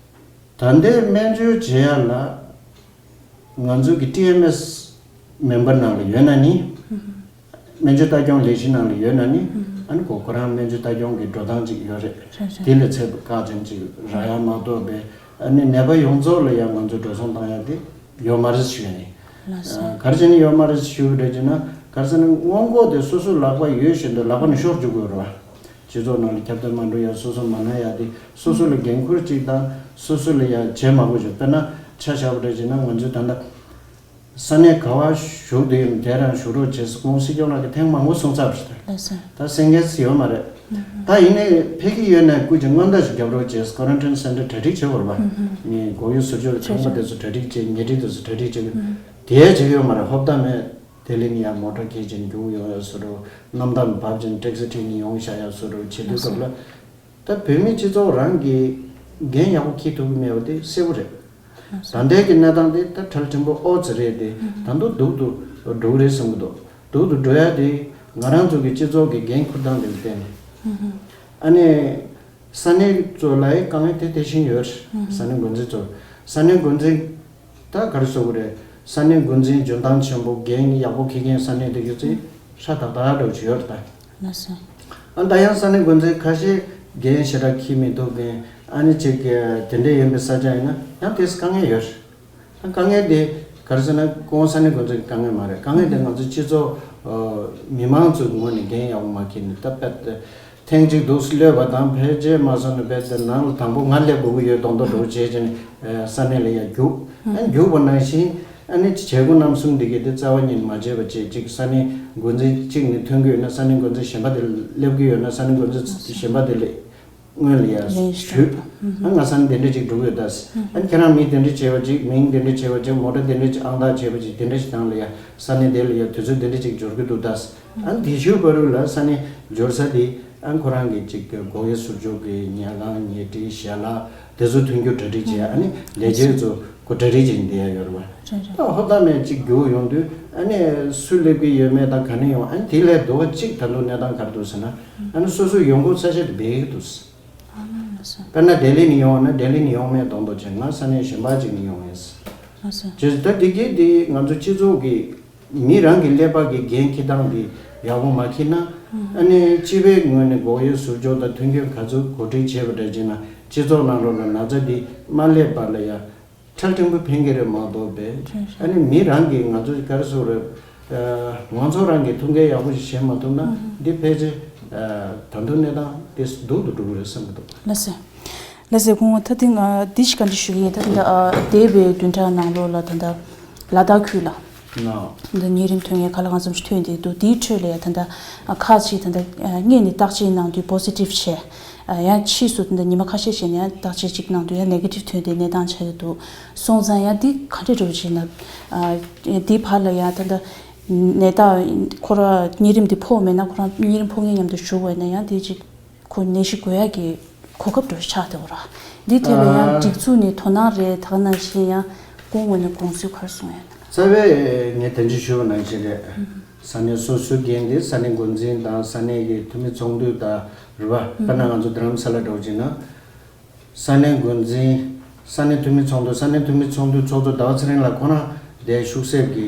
ད་ལྟའི་སྨན་བཅོས་བྱེད་ཡ་ལ་ང་ཚོའི་གི་ཊི་ཨེམ་ཨེས་མེམ་བར་ནང་ལ་ཡོད་ན་ནི། སྨན་བཅོས་ལྟ་སྐྱོང་ལས་གཞི་ནང་ལ་ཡོད་ན་ནི། ཨ་ནི་ཁོ་ཁོ་རང་སྨན་བཅོས་ལྟ་སྐྱོང་གི་འགྲོ་སྟངས་ཅིག་ཡོད་རེད། རེད་རེད། དེ་ལ་ཚད་བཀག་ཅན་ཅིག་རག་ཡ་མ་གཏོགས་པའི་ཨ་ནི་ནད་པ་ཡོངས་རྫོགས་ལ་ཡང་ང་ཚོས་འགྲོ་སོང་བཏང་ཡ་དེ་ཡོད་མ་རེད་ཞུ་ཡ་ཡིན། ལགས་སོ། ག་རེ་བྱས་ནས་ཡོད་མ་རེད་ཞུ་རེད་ཅེ་ན། ག་རེ་ཟེར་ན་སྔོན་འགོག་དེ་སོ་སོའི་ལག་པ་ཡོད་བཞིན་དུ་ལག་པ་ནས་ཤོར་འཇུག་དགོས་རེད་བ། སྤྱི་ཚོགས་ནང་ལ་ཁྱབ་གདལ་མ་འགྲོ་ཡ། སོ་སོ་མ་ན་ཡ་དེ་སོ་སོ་ལ་འགན་ཁུར་གཅིག་དང་སོ་སོ་ལ་ཡ་བྱེད་མ་དགོས་ཅིག་དཔེར་ན་ཆ་བཞག་པ་འདྲ་བྱས་ན་ང་ཚོས་ད་ལྟ་ས་གནས་ག་བ་བཞུགས་བསྡད་ཡོད་ན་དེ་རང་བཞུགས་རོགས་བྱེད་ཟེར་སྐུ་ངོ་སྲིད་སྐྱོང་ལགས་ཀྱིས་ཐེངས་མང་པོ་གསུངས་ཚར་བ་ཞིག་རེད། ལགས་སོ། ད་སེང་གེ་ཟེར་ཡོད་མ་རེད། ད་ཡིན་ནའི་ཕེབས་ཀྱི་ཡོད་ན་སྐུ་མཁྱེན་སྔོན་བརྡ་ཞིག་རྒྱབ་རོགས་བྱེད། ཀོ་རན་ཊིན་སེན་ཊར་གྲ་སྒྲིག་བྱེད་དགོས་རེད་པ། ངས་འགོག་གཡུལ་ཟུར་འཇོག་གི་ཚོགས་པ་དེ་ཚོ་གྲ་སྒྲིག་བྱེད། ཉལ་ཁྲི་དེ་ཚོ་གྲ་སྒྲིག་བྱེད། དེ་བྱེད་ཀྱི་ཡོད་མ་རེད། ཧོབ་ཏ་མེད། དེ་ལས་ནི་ཡང་མོ་ཊ་འཁྱེར་ཅིང་རྒྱུགས་ཡོང་ཡ་བཟོ་འདྲ། གནམ་ཐང་བབས་ཅིང་ཊེག་སི་ཁྲིད་ནས་ཡོང་བཞག་ཡ་བཟོ་འདྲ་བྱེད་དུས་སྐབས་ལ། ད་བོད་མི་སྤྱི་ཚོགས་རང་གིས་འགན་ཡག་པོ་འཁྱེར་ཐུབ་ཀྱི་མེད་པ་དེ་གསལ་པོ་རེད། ད་ལྟའི་གི་གནས་སྟངས་དེ་ད་ཁྲལ་ཕྲན་བུ་ཨོ་ཙི་རེད་དེ། ད་དུང་སྡུག་ཏུ་འགྲོ་གི་རེད་བསམ་གྱི་འདུག་སྡུག་ཏུ་འགྲོ་ཡ་དེ་ང་རང་ཚོ་གི་སྤྱི་ཚོགས་ཀྱི་འགན་འཁུར་སྟངས་དེ་ལ་བརྟེན་ནས། ཨ་ནི། ས་གནས་ཚོ་ལ་དཀའ་ངལ་དེ་དེ་བཞིན་ཡོད། ས་གནས་འགོ་འཛིན་ཚོ། ས་གནས་འགོ་འཛིན། ད་ག་རེ་ཟེར་དགོས་རེད། ས་གནས་འགོ་འཛིན་འཇོན་ཐང་ཆེན་པོ་འགན་ཡག་པོ་འཁྱེར་མཁན་ས་གནས་དེ་གི་ཚེ་ཧྲ་ཏག་ཏག་འདྲ་བོ་ཅིག་ཡོད་རེད་ད། ལགས་སོ། ཨ་ད་ཡང་ས་གནས་འགོ་འཛིན་ཁ་ཤས་འགན་ཞེ་དྲག་འཁྱེར་མི་ཐུབ་མཁན། ཨ་ནི་ཅིག་གི་དེ་འདྲ་ཡིན་པའི་ས་ཆ་ཡིན་ན་ཡང་དེ་དཀའ་ངལ་ཡོད་རེད། དཀའ་ངལ་དེ་ག་རེ་ཟེར་ན་ཁོང་ས་གནས་འགོ་འཛིན་གྱི་དཀའ་ངལ་མ་རེད། དཀའ་ངལ་དེ་ང་ཚོ་སྤྱི་ཚོགས་མི་མང་ཚོའི་ངོས་ནས་འགན་ཡག་པོ་མ་འཁྱེར་ནས་ད་དཔེ་དེ་ཐེངས་གཅིག་འདུག་སེ་སླེབས་པ་དང་ཕལ་ཆེར་མ་སོང་ནས་དཔེ་དེ་ནང་ལ་དང་པོ་ང་སླེབས་དགོས་ཀྱི་ཡོད་མདོག་མདོག་འདྲ་བོ་བྱས་བྱས་ནས་ས་གནས་ལ་ཡར་རྒྱུགས། ཨ་རྒྱུགས་པ་ནང་བཞིན་ཨ་ནི་བྱེད་སྒོ་རྣམ་གསུམ་འདི་གའི་དེ་རྩ་བ་ཉིད་ནས་མ་བྱས་པ་བྱས། གཅིག་ས་གནས་འགོ་འཛིན་གཅིག་ནས་ཐོན་གྱི་ཡོད་ན་ས་གནས་འགོ་འཛིན་གཞན་པ་དེ་སླེབས་ཀྱི་ཡོད་ན་ས་གནས་འགོ་འཛིན་གཞན་པ་དེ་ལས། སྔོན་ལ་ཡ་ལན་ཞུས། ཞུས། ཨ་ང་ས་ནས་དེ་འདྲ་ཅིག་འགྲོ་གི་ཡོད་ད། ཨ་ཁྱེད་རང་མིང་དེ་འདྲ་བྱས་པ་ཅིག་མིང་དེ་འདྲ་བྱས་པ་ཅིག་མོ་ཊ་དེ་འདྲ་ཅིག་ཨང་རྟགས་བྱས་པ་ཅིག་དེ་འདྲ་ཞིག་དང་ལ་ཡ་ས་གནས་དེ་ལ་ཡ་དུས་ཚོད་དེ་འདྲ་ཅིག་འབྱོར་གི་འདུག་ད། ཨ་དེ་ཞུ་བར་དུ་ལ་ས་གནས་འབྱོར་ས་དེ་ཨ་ཁོ་རང་གི་ཅིག་འགོག་གཡུལ་ཟུར་འཇོག་གི་ཉལ་ཁང་ཉལ་ཁྲི་ཞལ་ལག་དེ་ཚོ་ཐོན་རྒྱུ་གྲ་སྒྲིག་བྱས། ཨ་ནི་ལས་བྱེད་ཚོ་ཁོ་གྲ་སྒྲིག་བྱས་ནས་བསྡད་ཡ་ཡོད་རེད་བ། རེད་རེད། ད་ཧོབ་ཏ་མེད་ཅིག་རྒྱུགས་ཡོང་དུས་ཨ་ནི་སུ་སླེབས་ཀྱི་ཡོད་མེད་དང་ག་ནས་ཡོང་། ཨ་ནི་དེ་ལས་སྡུག་པ་ཅིག་ད་དུང་གནས་སྟངས་ག་རེ་འདུག་ཟེར་ན། ཨ་ནི་སོ་སོའི་ཡོང་སྒོ་ས་ཆ་དེ་སྦས་ཀྱི་འདུག་ཟེར། ཨ་ལགས་སོ། དཔེར་ན་ལྡི་ལི་ནས་ཡོང་བ་ན་ལྡི་ལི་ནས་ཡོང་མེད་མདོག་མདོག་བྱས། ང་ས་གནས་གཞན་པ་ཅིག་ནས་ཡོང་ཡིན་ཟེར། ལགས་སོ། བྱས་ཙང་ད་འདི་གས་འདི་ང་ཚོ་སྤྱི་ཚོགས་ཀྱི་མི་རང་གི་ཀླད་པ་གི་འགན་འཁྱེར་སྟངས་འདི་ཡག་པོ་མ་འཁྱེར་ན། ཨ་ནི་སྤྱི་པའི་ངོས་ནས་འགོག་གཡུལ་ཟུར་འཇོག་དང་མཐུན་རྐྱེན་ག་ཚོད་གོ་སྒྲིག་བྱས་པ་འདྲ་བྱས་ན་སྤྱི་ཚོགས་ནང་ལོགས་ལ་ན་ཚ་འདི་མ་སླེབས་པ་ལ་ཡ། ཁྲལ་ཕྲན་བུ་ཕན་གྱི་རེད་མ་གཏོགས་པས། ཨ་ནི་མི་རང་གིས་ང་ཚོ་ག་རེ་ཟེར་དགོས་རེད། མང་ཚོགས་རང་གིས་ཐུགས་འགན་ཡག་པོ་ཞིག་བྱེད་མ་ཐུབ་ན་འདི་ཕལ་ཆེར་ད་དུང་གནས་སྟངས་དེ་སྡུག་ཏུ་འགྲོ་གི་རེད་བསམ་གྱི་འདུག་ལགས་སོ། ལགས་སོ། སྐུ་ངོ་ད་ཐེངས་འདི་ཞིག་བཀའ་འདྲི་ཞུ་གི་ཡིན། ད་ད་འདས་པའི་བདུན་ཕྲག་ནང་ལོགས་ལ་ད་ད་ལ་དྭགས་ཁུལ་ལ། ནོ། འདི་གཉན་རིམས་ཐོན་མཁན་ག་ལ་གང་འཚམ་ཞིག་ཐོན་བསྡད་འདུག་དེའི་ཁྲོད་ལ་ཡང་ད་ལྟ་ཁག་ཅིག་ད་ལྟ་སྔོན་ནས་བརྟག་དཔྱད་གནང་དུས་པོ་སི་ཊིབ་བྱས། ཡང་ཕྱིས་སུ་ད་ལྟ་ཉི་མ་ཁ་ཤས་ཤིག་ནས་ཡང་བརྟག་དཔྱད་ཅིག་གནང་དུས་ཡང་ནེ་གེ་ཊིབ་ཐོན་ཏེ་གནས་སྟངས་ཆགས་ཀྱི་འདུག་སོང་ཙང་ཡང་འདི་ག་འདྲ་འདྲ་བོ་ཅིག་ན། དེའི་བར་ལ་ཡང་ད་ལྟ་ནད་རྟགས་ཁོ་རང་གཉན་རིམས་འདི་ཕོག་མེད་ན་ཁོ་རང་གཉན་རིམས་ཕོག་མཁན་མཉམ་དུ་བཞུགས་པ་ཡིན་ན་ཡང་དེ་ཅིག་ཁོ་ནད་གཞི་འགོས་ཡག་གི་གོ་སྐབས་འདྲ་ཞིག་ཆགས་བསྡད་པ་རེད། འདི་ཐད་ལ་ཡང་ཨ། སྒྲིག་འཛུགས་ནས་དོ་སྣང་རེད་ད་ག་ནང་བཞིན་ཡང་སྐུ་ངོ་ནས་དགོངས་ཚུལ་ག་རེ་གསུངས་ཡོད་ན། རྩ་བའི་ངས་དེ་འདྲ་ཞུས་པ་ནང་བཞིན་རེད། ཨུ་ཧུ། ས་གནས་སོ་སོའི་འགན་དེ་ས་གནས་འགོ་འཛིན་དང་ས་གནས་ཀྱི་འཐུས་མི་ཚོགས་འདུ་དང་རེད་པ། ཨུ་ཧུ། དཔེར་ན་ང་ཚོ་རྡ་རམ་ས་ལ་འདྲ་བོ་བྱས་ན། ས་གནས་འགོ་འཛིན། ས་གནས་འཐུས་མི་ཚོགས་འདུ། ས་གནས་འཐུས་མི་ཚོགས་འདུ་ཚོགས་ཚོགས་ཟླ་བ་ཚེ་རིང་ལགས་ཁོ་རང་དེ་ཤུག་གསེབ་ཀྱི་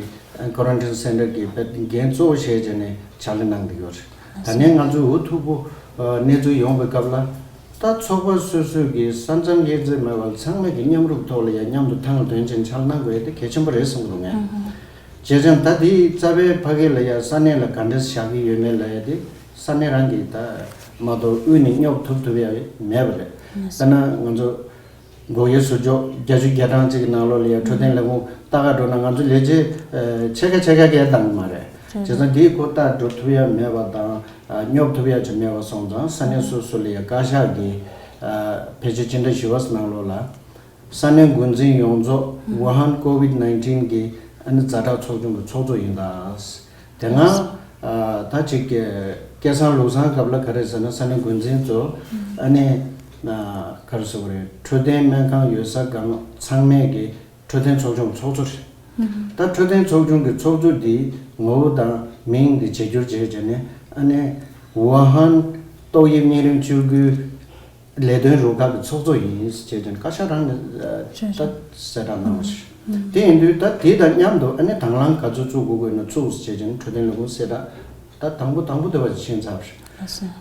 ཀོ་རན་ཊིན་སེན་ཊར་གྱི་དཔེ་འགན་གཙོ་བོ་བཞེས་བྱས་ནས་ཕྱག་ལས་གནང་བསྡད་ཡོད་རེད། ད་ནས་ང་ཚོས་འུ་ཐུག་པོ་གནས་ཚུལ་ཡོང་བའི་སྐབས་ལ། ད་ཚོགས་པ་སོ་སོའི་གི་ས་མཚམས་དབྱེ་འབྱེད་མེད་པར་ཚང་མས་ཀྱི་མཉམ་རུབ་ཐོག་ལ་ཡང་མཉམ་དུ་ཐང་ལ་དོན་ཆེན་ཕྱག་ལས་གནང་དགོས་ཡ་དེ་གལ་ཆེན་པོ་རེད་བསམ་གྱི་འདུག་ངས། བྱས་ཙང་ད་དེའི་རྩ་བའི་ཕ་གི་ལ་ཡ་ས་གནས་ལ་ག་འདྲས་བཞག་གི་ཡོད་མེད་ལ་ཡ་དེ་ས་གནས་རང་གིས་ད་མ་གཏོགས་དབུས་ནས་སྙོབ་ཐུབ་ཐུབ་ཡ་མེད་པ་རེད། དཔེར་ན་ང་ཚོ་སྒོ་ཡའི་ཟུར་ཕྱོགས་བརྒྱད་ཅུ་གྱ་གྲངས་གཅིག་གི་ནང་ལོགས་ལ་ཡ་འཕྲོད་བསྟེན་ལས་ཁུངས་ལྟ་ག་འགྲོ་ན་ང་ཚོ་ལས་བྱེད་ཕྱེད་ཀ་ཕྱེད་ཀ་གས་བཏང་གི་མ་རེད། བྱས་ཙང་དེའི་སྐོར་ལྟ་འགྲོ་ཐུབ་ཡ་མེད་པ་དང་སྙོབ་ཐུབ་ཡ་ཅིག་མེད་པ་སོང་ཙང་ས་གནས་སོ་སོ་ལ་ཡ་བཀའ་ཤག་གིས་ཕལ་ཆེར་སྤྱི་ཟླ་བཞི་པ་ནང་ལོགས་ལ། ས་གནས་འགོ་འཛིན་ཡོངས་རྫོགས་ཝུ་ཧན་ཀོ་ཝིད་ནའིན་ཊིན་གྱི་ཨ་ནི་ཛ་དྲག་ཚོགས་ཆུང་གི་ཚོགས་གཙོ་ཡིན་ད། དེ་སྔ་ཨ་ད་ཅིག་སྐལ་བཟང་ལུགས་བཟང་སྐབས་ལ་ག་རེ་ཟེར་ན་ས་གནས་འགོ་འཛིན་ཚོ་ཨ་ནི་ག་རེ་ཟེར་དགོས་རེད། འཕྲོད་བསྟེན་སྨན་ཁང་ཡོད་ས་གང་ཚང་མས་ཀྱི་འཕྲོད་བསྟེན་ཚོགས་ཆུང་ཚོགས་གཙོ་རེད། ད་འཕྲོད་བསྟེན་ཚོགས་ཆུང་གི་ཚོགས་གཙོ་འདི་ངོ་བོ་དང་མིང་འདི་བརྗེ་བསྒྱུར་བྱས་བྱས་ནས་ཨ་ནི་ཝུ་ཧན་ཏོག་དབྱིབས་གཉན་རིམས་བཅོས་སྐུལ་ལས་དོན་རུ་ཁག་གི་ཚོགས་གཙོ་ཡིན་ཞེས་ཀྱང་བཀའ་ཤག་རང་ནས་ད་གསལ་བསྒྲགས་གནང་བ་ཞིག་དེ་ཡིན་དུས་ད་དེ་དང་མཉམ་དུ་ཨ་ནི་དང་བླངས་ག་ཚོད་བཙུགས་དགོས་དགོས་ན་བཙུགས་ཞེས་ཀྱང་འཕྲོད་བསྟེན་ལས་ཁུངས་གསལ་བསྒྲགས་ད་དང་པོ་དང་པོ་དེ་བ་ཕྱིན་ཚར་བ་རེད།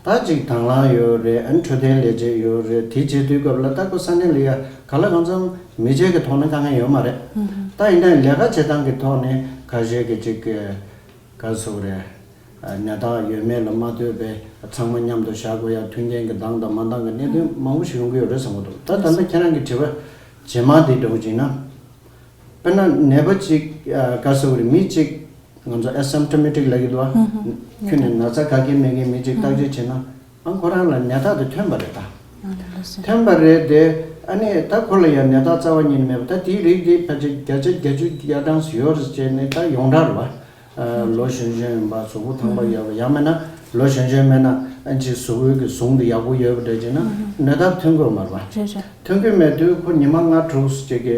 ད་ཅིག་དང་བླངས་ཡོད་རེད། ཨ་ནི་འཕྲོད་བསྟེན་ལས་བྱེད་ཡོད་རེད། དེ་བྱེད་དུས་སྐབས་ལ་ད་ཁོ་ས་གནས་ལ་ཡ་ག་ལ་གང་འཚམ་མི་བྱེད་ཀྱི་ཐོག་ནས་དཀའ་ངལ་ཡོད་མ་རེད། ད་ཡིན་ནའང་ལས་ཀ་བྱེད་སྟངས་ཀྱི་ཐོག་ནས་ཁ་ཤས་ཀྱི་ཅིག་ག་ཟེར་དགོས་རེད། ནད་རྟགས་ཡོད་མེད་ལ་མ་ལྟོས་པའི་ཚང་མ་མཉམ་དུ་བཞག་དགོས་ཡ་མཐུན་རྐྱེན་གྱི་འདང་དང་མ་འདང་གི་གནད་དོན་མང་པོ་ཞིག་ཡོང་གི་ཡོད་རེད་བསམ་གྱི་འདུག་ད་ད་ལྟ་ཁྱེད་རང་གི་དྲི་བ་རྗེས་མ་དེ་འདྲ་བོ་ཅིག་ན། དཔེར་ན་ནད་པ་ཅིག་ག་ཟེར་དགོས་རེད། མི་ཅིག་ང་ཚོ་ཨེ་སིམ་ཊོ་མེ་ཊིག་ལབ་ཀྱི་འདུག་ཨ། ཁྱོན་ནས་ན་ཚ་ག་གེ་མེད་མཁན་མི་ཅིག་བརྟག་དཔྱད་བྱས་ན་ཨ་ཁོ་རང་ལ་ནད་རྟགས་དེ་ཐོན་པ་རེད་ད། ཐོན་པ་རེད་དེ། ཨ་ནི་ད་ཁོ་ལ་ཡང་ནད་རྟགས་རྩ་བ་ཉིད་ནས་མེད་པ་ད་དེའི་རིགས་དེ་ཕལ་ཆེར་བརྒྱ་ཆ་བརྒྱད་ཅུ་གྱ་གྲངས་སུ་ཡོད་རེད་ཅེས་ནས་ད་ཡོངས་གྲགས་རེད་བ། ལོ་གཞོན་གཞོན་ཡིན་པ་གཟུགས་པོ་ཐང་པ་ཡོད་པ་ཡང་མིན་ན་ལོ་གཞོན་གཞོན་མིན་ན་ཨ་ཅིག་གཟུགས་པོའི་གི་ཟུངས་དེ་ཡག་པོ་ཡོད་པ་འདྲ་བྱས་ན་ནད་རྟགས་ཐོན་གི་ཡོད་མ་རེད་བ། ཐོན་གི་མེད་དུས་ཁོ་ཉི་མ་ལྔ་དྲུག་ཅིག་གི་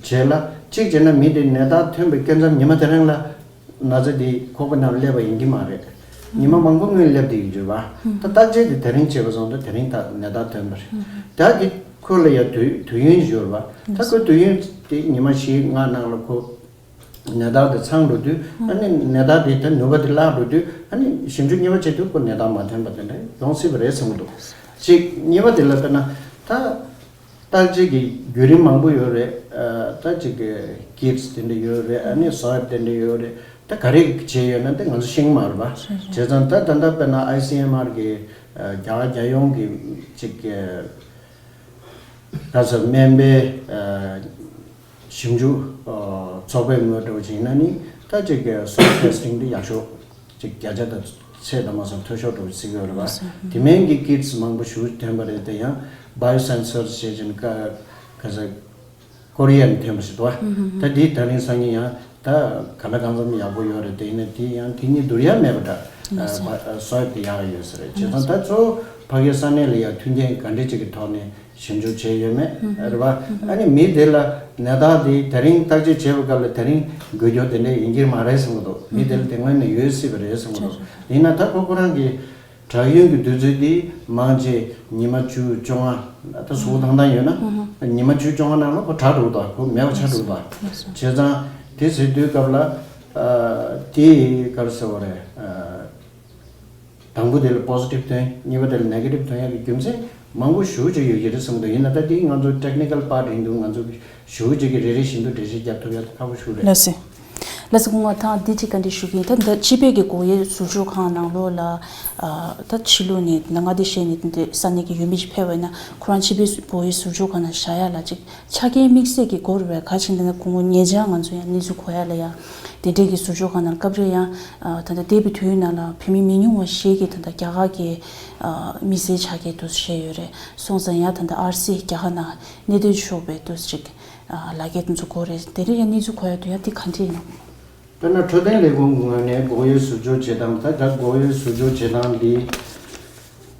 རྗེས་ལ་གཅིག་བྱས་ན་མི་དེ་ནད་རྟགས་ཐོན་པའི་སྐབས་མཚམས་ཉི་མ་དེ་རིང་ལ་ན་ཚ་དེ་ཁོག་པའི་ནང་སླེབས་པ་ཡིན་གྱི་མ་རེད། ཉི་མ་མང་པོ་སྔོན་སླེབས་བསྡད་ཡོད་རེད་བ། ད་བརྟག་དཔྱད་དེ་དེ་རིང་བྱས་པ་སོང་ད་དེ་རིང་ད་ནད་རྟགས་ཐོན་པ་རེད། ད་དེ་ཁོ་ལ་ཡ་དུས་དུས་ཡུན་ཡོད་རེད་བ། ད་ཁོའི་དུས་ཡུན་དེ་ཉི་མ་བཞི་ལྔ་ནང་ལ་ཁོ་ནད་རྟགས་དེ་ཚང་འགྲོ་དུས་ཨ་ནི་ནད་རྟགས་དེ་ད་ནུས་པ་དེ་བརླག་འགྲོ་དུས་ཨ་ནི་ཞིབ་འཇུག་གཉིས་པ་བྱེད་དུས་ཁོ་ནད་རྟགས་མ་ཐོན་པ་དེ་འདྲ་ཡོང་སྲིད་པ་རེད་བསམ་གྱི་འདུག་གཅིག་གཉིས་པ་དེ་ལ་དཔེར་ན་ད། བརྟག་དཔྱད་ཀྱི་བརྒྱུད་རིམ་མང་པོ་ཡོད་རེད། ཨ་ད་ཅིག་གི་ཀིཊ་སི་དེ་འདྲ་ཡོད་རེད། ཨ་ནི་སོའབ་དེ་འདྲ་ཡོད་རེད། ད་ག་རེ་བྱས་ཡོད་ན་དེ་ང་ཚོ་ཤེས་ཀྱི་མ་རེད་པ། བྱས་ཙང་ད་ད་ལྟ་དཔེར་ན་ཨའི་སི་ཨེམ་ཨར་གི་ཨ་རྒྱ་གར་རྒྱལ་ཡོངས་ཀྱི་ཅིག་གི་ག་ཚོད་སྨན་པའི་ཨ་ཞིབ་འཇུག་ཨ་ཚོགས་པའི་ངོས་འགྲོ་བཞིན་ན་ནི་ད་ཅིག་གི་སོའབ་ཊེ་སི་ཊིང་དེ་ཡག་ཤོས། ཅིག་བརྒྱ་ཆ་དང་ཚད་དང་མ་སོང་མཐོ་ཤོས་འགྲོ་ཟིག་ཡོད་རེད་བ། དེ་མིན་གྱི་ཀིཊ་སི་མང་པོ་ཞིག་ཐོན་པ་རེད་དེ་ཡང་བྷའི་ཡོ་སེན་སར་ཞེས་བཞིན་ཀ་ག་ས་ཀོ་རི་ཡ་ནས་ཐོན་པ་ཞིག་འདུག་བ། ད་འདི་ད་རིང་སང་ཉིན་ཡང་ད་ག་ལ་གང་འཚམ་ཡག་པོ་ཡོད་རེད་དེ་ཡིན་ན་དེ་ཡང་དེ་གཉིས་བསྡུར་ཡ་མེད་པ་འདྲ། སོའབ་དེ་ཡག་ཡོད་ས་རེད། བྱས་ཙང་ད་གཙོ་བོ་ཕ་གིའི་ས་གནས་ལ་ཡང་མཐུན་རྐྱེན་ག་འདྲ་ཅིག་གི་ཐོག་ནས། ཞིབ་འཇུག་བྱས་ཡོད་མེད་རེད་བ། ཨ་ནི་མི་དེ་ལ་ནད་རྟགས་དེ་དེ་རིང་བརྟག་དཔྱད་བྱས་པའི་སྐབས་ལ་དེ་རིང་འགོས་རྒྱུ་དེ་འདྲ་ཡིན་གྱི་མ་རེད་བསམ་གྱི་འདུག་མི་དེ་ལ་དེ་སྔོན་ནས་ཡོད་སྲིད་པ་རེད་བསམ་གྱི་འདུག་ཡིན་ན་ད་ཁོ་ཁོ་རང་གི་དྲག་ཡུན་གྱི་དུས་ཚོད་དེ་མང་ཆེ་ཉི་མ་བཅུ་བཅོ་ལྔ་ད་གཟུགས་པོ་ཐང་ཐང་ཡོད་ན་ཉི་མ་བཅུ་བཅོ་ལྔ་ནང་ལ་ཁོ་དྲག་འགྲོ་གི་འདུག་ཁོ་མེད་པ་ཆགས་འགྲོ་གི་འདུག་བྱས་ཙང་དེ་ཟེར་དུས་སྐབས་ལ་དེ་ག་རེ་ཟེར་བ་རེད། དང་པོ་དེ་ལ་པོ་སི་ཊིབ་ཐོན། གཉིས་པ་དེ་ལ་ནེ་གེ་ཊིབ་ཐོན་ཡག་གི་རྒྱུ་མཚན་མང་པོ་ཞེ་པོ་ཅིག་ཡོད་ཀྱི་རེད་བསམ་གྱི་འདུག་ཡིན་ན་ད་དེ་ང་ཚོ་ཊེག་ནི་ཀལ་པཱར་ཊི་ཡིན་དུས་ང་ཚོ་ཞེ་པོ་ཅིག་གི་རེ་རེ་བཞིན་དུ་འགྲེལ་བཤད་རྒྱབ་ཐུབ་ཡག་ཁག་པོ་ཞེ་པོ་རེད། ལགས་སོ། ལགས་སོ། སྐུ་ངོ་ཐང་འདི་གཅིག་བཀའ་འདྲི་ཞུ་གི་ཡིན། ད་འདི་སྤྱི་པའི་གི་སྒོ་དབྱེ་ཟུར་འཇོག་ཁང་ནང་ལོགས་ལ་ཨ་ད་ཕྱི་ལོགས་ནས་ད་མངའ་སྡེ་གཞན་ནས་འདི་ས་གནས་ཀྱི་ཡུལ་མི་ཅིག་ཕེབས་པ་ཡིན་ན་ཁོ་རང་སྤྱི་པའི་སྒོ་དབྱེ་ཟུར་འཇོག་ཁང་ནང་བཞག་ཡ་ལ་ཅིག་ཆ་རྐྱེན་དམིགས་བསལ་གྱི་དགོས་རེད་པས། ག་ཅིག་འདི་ན་སྐུ་ངོ་ཉེ་ཆར་ང་ཚོ་ཡང་གནས་ཚུལ་གོ་ཡ་ལ་ཡ་དེ་འདྲས་ཀྱི་ཟུར་འཇོག་ཁང་ནང་ལ་སྐབས་རེ་ཡང་ཨ་ད་ལྟ་འདས་པའི་དུས་ཡུན་ནང་ལ་བོད་མི་མི་ཉུང་བ་ཞིག་གིས་ད་ལྟ་རྒྱ་གར་གྱི་ཨ་མི་སེར་ཆགས་ཀྱི་འདུག་བཤད་ཡོད་རེད། སོང་ཙང་ཡང་ད་ལྟ་ཨར་སི་རྒྱ་གར་ནང་གནས་སྡོད་ཆོག་པའི་འདུག་ཅིག་ལག་འཁྱེར་དེ་ཚོ་དགོས་རེད། དེ་རིང་ཡང་གནས་ཚུལ་གོ་ཡ་འདུག་ཡ། དེ་ག་འདྲས་ཡིན་ནམ། དཔེར་ན་འཕྲོད་བསྟེན་ལས་ཁུངས་ངོས་ནས་སྒོ་དབྱེ་ཟུར་འཇོག་བྱེད་སྟངས། ད་ད་སྒོ་དབྱེ་ཟུར་འཇོག་བྱེད་སྟངས་འདི་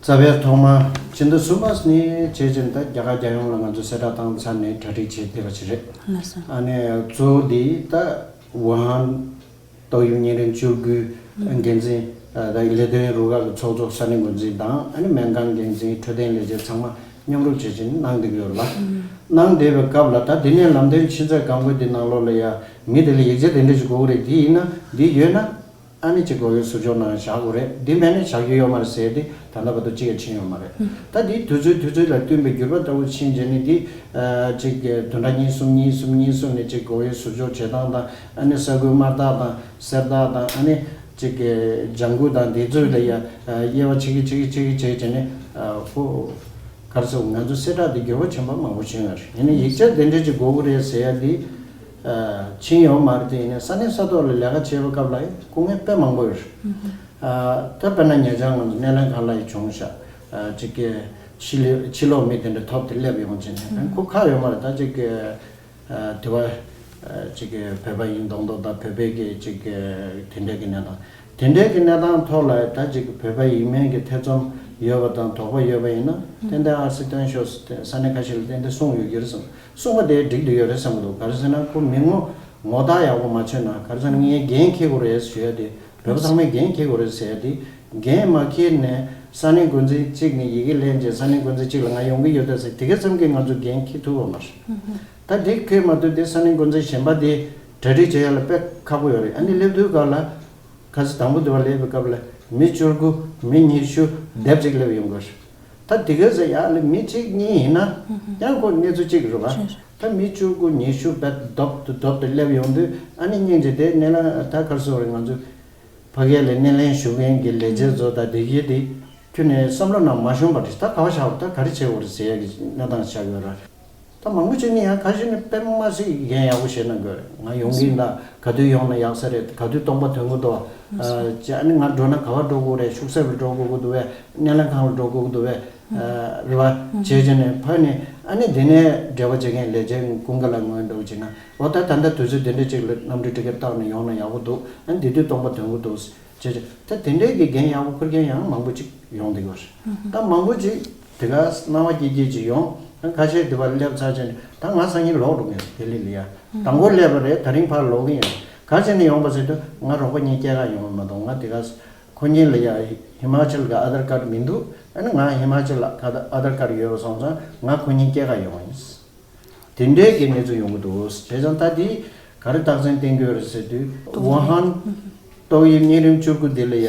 རྩ་བའི་ཐོག་མ་ཕྱི་ཟླ་གསུམ་པ་ནས་བྱས་ཙང་ད་རྒྱ་གར་རྒྱལ་ཡོངས་ལ་ང་ཚོ་གསལ་བསྒྲགས་བཏང་ཚར་ནས་གྲ་སྒྲིག་བྱས་བསྡད་པ་ཞིག་རེད། ལགས་སོ། ཨ་ནི་གཙོ་བོ་འདི་ད་ཝུ་ཧན་ཏོག་དབྱིབས་གཉན་རིམས་བཅུ་དགུ་འགན་འཛིན་ཨ་ད་ལས་དོན་རུ་ཁག་གི་ཚོགས་གཙོ་ས་གནས་འགོ་འཛིན་དང་ཨ་ནི་སྨན་ཁང་འགན་འཛིན་འཕྲོད་བསྟེན་ལས་བྱེད་ཚང་མ་མཉམ་རུབ་བྱེད་བཞིན་གནང་བསྡད་ཀྱི་ཡོད་ལ། གནང་བསྡད་པའི་སྐབས་ལ་ད་འདི་ནས་ལམ་སྟོན་ཕྱིན་ཚད་གང་དགོས་འདི་ནང་ལོགས་ལ་ཡ་མི་དེ་ལ་ཡིག་ཆ་དེ་འདྲ་ཞིག་དགོས་ཀྱི་རེད། འདི་ཡིན་ན་འདི་ཡོད་ན་ཨ་ནི་ཅིག་སྒོ་དབྱེ་ཟུར་འཇོག་ནང་བཞག་དགོས་རེད། འདི་མེད་ན་བཞག་རྒྱུ་ཡོད་མ་རེད་ཟེར་ཏེ་ད་ལྟ་བར་དུ་གཅིག་ཡང་ཕྱིན་ཡོད་མ་རེད། ད་འདི་དུས་ཚོད་དུས་ཚོད་ལ་བསྟུན་པའི་འགྱུར་བ་ལྟ་བུ་ཕྱིན་རྗེས་ནི་འདི་ཨ་ཅིག་བདུན་ཕྲག་གཉིས་གསུམ་གཉིས་གསུམ་གཉིས་གསུམ་ནས་ཅིག་སྒོ་དབྱེ་ཟུར་འཇོག་བྱེད་སྟངས་དང་ཨ་ནི་ས་ཁུལ་དམར་རྟགས་དང་། གསེར་རྟགས་དང་ཨ་ནི་ཅིག་གི་ལྗང་ཁུ་དང་དེ་ཚོ་ལ་ཡ་དབྱེ་བ་ཕྱེ་གི་ཕྱེ་གི་ཕྱེ་གི་བྱས་བྱས་ནས་ཨ་ཁོ་ག་རེ་ཟེར། ང་ཚོ་གསལ་བསྒྲགས་འདི་འགྱུར་བ་ཆེན་པོ་མང་པོ་ཕྱིན་ཡོད་རེད། ཡིན་ནའི་ཡིག་ཆ་དེ་འདྲ་ཅིག་དགོས་ཀྱི་རེད་ཟེར་ཡ་འདི་ཨ་ཕྱིན་ཡོད་མ་རེད། དེ་ཡིན་ནའི་ས་གནས་ས་ཐོག་ལ་ལས་ཀ་བྱེད་པའི་སྐབས་ལ་ཡང་སྐུ་ངལ་དཔེ་མང་པོ་ཡོད་རེད། ཨ་ད་དཔེར་ན་ཉེ་ཆར་ང་ཚོ་སྣེ་ལེན་ཁང་ལ་ཡང་བྱུང་ཤག་ཨ་ཅིག་གི་ཕྱི་ལོགས་ཕྱི་ལོགས་མི་དེ་འདྲ་ཐོབ་སྟེ་སླེབས་ཡོང་བྱས་ནས་ཁོ་ཁག་ཡོད་མ་རེད། ད་ཅིག་གི་ཨ་དེ་བ་ཨ་ཅིག་གི་བོད་པ་ཡིན་མདོག་མདོག་དང་བོད་པའི་གི་ཅིག་གི་དེ་འདྲའི་གི་གནས་སྟངས། དེ་འདྲའི་གི་གནས་སྟངས་ཐོག་ལ་ད་ཅིག་བོད་པ་ཡིན་མིན་གྱི་ཐེ་ཚོམ་ཡོད་པ་དང་དོགས་པ་ཡོད་པ་ཡིན་ན་ཏན་ཏན་ཨར་སི་སྟོན་ཤོག་ཟེར་ཏེ་ས་གནས་ཁ་ཤས་ལ་ཏན་ཏན་གསུངས་ཡོད་ཀྱི་རེད་བསམ། གསུངས་པ་དེ་འགྲིག་བསྡད་ཡོད་རེད་བསམ་གྱི་འདུག་ག་རེ་ཟེར་ན་ཁོ་མི་ངོ་ངོ་རྟགས་ཡག་པོ་མ་ཆོད་ན། ག་རེ་ཟེར་ན་ངས་འགན་འཁྱེར་དགོས་རེད་ཞུ་ཡ་དེ། བོད་པ་ཚང་མས་འགན་འཁྱེར་དགོས་རེད་ཟེར་ཡ་དེ། འགན་མ་འཁྱེར་ནས་ས་གནས་འགོ་འཛིན་གཅིག་ནས་ཡི་གེ་ལེན་བྱས་ས་གནས་འགོ་འཛིན་གཅིག་ལ་ང་ཡོང་གི་ཡོད་ད་ཟེར་དེ་ག་ཙམ་གྱིས་ང་ཚོ་འགན་འཁྱེར་ཐུབ་པ་མ་རེད། ད་དེ་འཁྱེར་མ་ཐུབ་དེ་ས་གནས་འགོ་འཛིན་གཞན་པ་དེ་གྲ་སྒྲིག་བྱེད་ཡ་ལ་དཔེ་ཁག་པོ་ཡོད་རེད། ཨ་ནི་སླེབས་དུས་སྐབས་ལ་ག་ཚོད་དང་པོ་དེ་བ་སླེབས་པའི་སྐབས་ལ་མི་བཅུ་དགུ་མི་ཉི་ཤུ་སྡེབ་གཅིག་སླེབས་ཡོང་དགོས་རེད། ད་དེ་ག་ཟེར་ཡ་ལ་མི་གཅིག་གཉིས་ཡིན་ན་ཡང་ཁོ་གནས་ཚུལ་གཅིག་རེད་བ། ད་མི་བཅུ་དགུ་ཉི་ཤུ་བས་རྡོབ་ཏུ་རྡོབ་ཏུ་སླེབས་ཡོང་དུས་ཨ་ནི་སྙིང་རྗེ་དེ་སྣེ་ལེན་ད་ག་རེ་ཟེར་དགོས་རེད། ང་ཚོ་ཕ་གི་ལ་སྣེ་ལེན་ཞུ་མཁན་གྱི་ལས་བྱེད་ཚོ་དང་དེ་གའི་དེ་ཁྱོན་ནས་བསམ་བློ་ནང་མ་ཤོང་བ་རེད། ད་ག་བ་བཞག་ད་ག་རེ་བྱེད་དགོས་རེད་ཟེར་ཡ་གི་གནས་སྟངས་ཆགས་ཡོད་ར། ད་མང་པོ་ཅིག་ནི་ཡང་ཁ་ཤས་ནི་དཔེ་མ་སྲིད་འགན་ཡག་པོ་བཞེས་གནང་དགོས་རེད། ང་ཡོང་གི་ཡིན་ད། ག་དུས་ཡོང་ན་ཡག་ས་རེད། ག་དུས་སྟོང་པ་ཐོན་གི་འདུག་ཨ་ཅེ་ཨ་ནི་ང་འགྲོ་ན་ག་བ་འགྲོ་དགོས་རེད། ཤུག་གསེབ་ལ་འགྲོ་དགོས་ཀྱི་འདུག་བས། སྣེ་ལེན་ཁང་ལ་འགྲོ་དགོས་ཀྱི་འདུག་བས། རེད་བ། བྱས་བྱས་ནས་ཕ་ནི་ཨ་ནི་དེ་ནས་འབྲེལ་བ་བྱེད་མཁན་ལས་བྱེད་ཀུན་དགའ་ལགས་ངོས་འགྲོ་བྱས་ན་འོ་ད་ད་ལྟ་དུས་ཚོད་དེ་འདྲ་ཅིག་ལ་གནམ་གྲུ་ཊི་ཀེ་ཊི་བཏགས་ནས་ཡོང་ན་ཡག་པོ་འདུག་ཨ་ནི་དེ་དུས་སྟོང་པ་ཐོན་གི་འདུག་བྱས་བྱས་ད་དེ་འདྲའི་གི་འགན་ཡག་པོ་འཁུར་མཁན་ཡང་མང་པོ་ཅིག་ཡོང་བསྡད་ཀྱི་ཡོད་རེད། ད་མང་པོ་ཅིག་དེ་ག་སྣང་བ་སྐྱིད་སྐྱིད་ཅིག་ཡོང་། ཁ་ཤས་དེ་བར་སླེབས་ཚར་བྱས་ནས་ད་ང་སང་ཉིན་ལོག་འགྲོ་གི་ཡིན་ལྡི་ལི་ལ་ཡ། དང་པོ་སླེབས་པ་རེད། ད་རིང་ཕར་ལོག་གི་ཡིན། ག་བྱས་ནས་ཡོང་པ་ཟེར་དུས་ང་རོགས་པ་གཉིས་སྐྱེལ་ག་ཡོང་བ་མ་གཏོགས་ང་དེ་ག་ཁོ་གཉིས་ལ་ཡ་ཧི་མ་ཅལ་གི་ཨ་དར་ཀར་མི་འདུག་ཨ་ནི་ང་ཧི་མ་ཅལ་ལ་ཨ་དར་ཀར་ཡོད་པ་སོང་ཙང་ང་ཁོ་གཉིས་སྐྱེལ་ག་ཡོང་བ་ཡིན། དེ་འདྲའི་གི་གནས་ཚུལ་ཡོང་གི་འདུག་བྱས་ཙང་ད་དེ་ག་རེ་རྟགས་མཚན་བསྟན་གྱི་ཡོད་རེད་ཟེར་དུས་ཝུ་ཧན་ཏོག་དབྱིབས་གཉན་རིམས་བཅུ་དགུ་འདི་ལ་ཡ།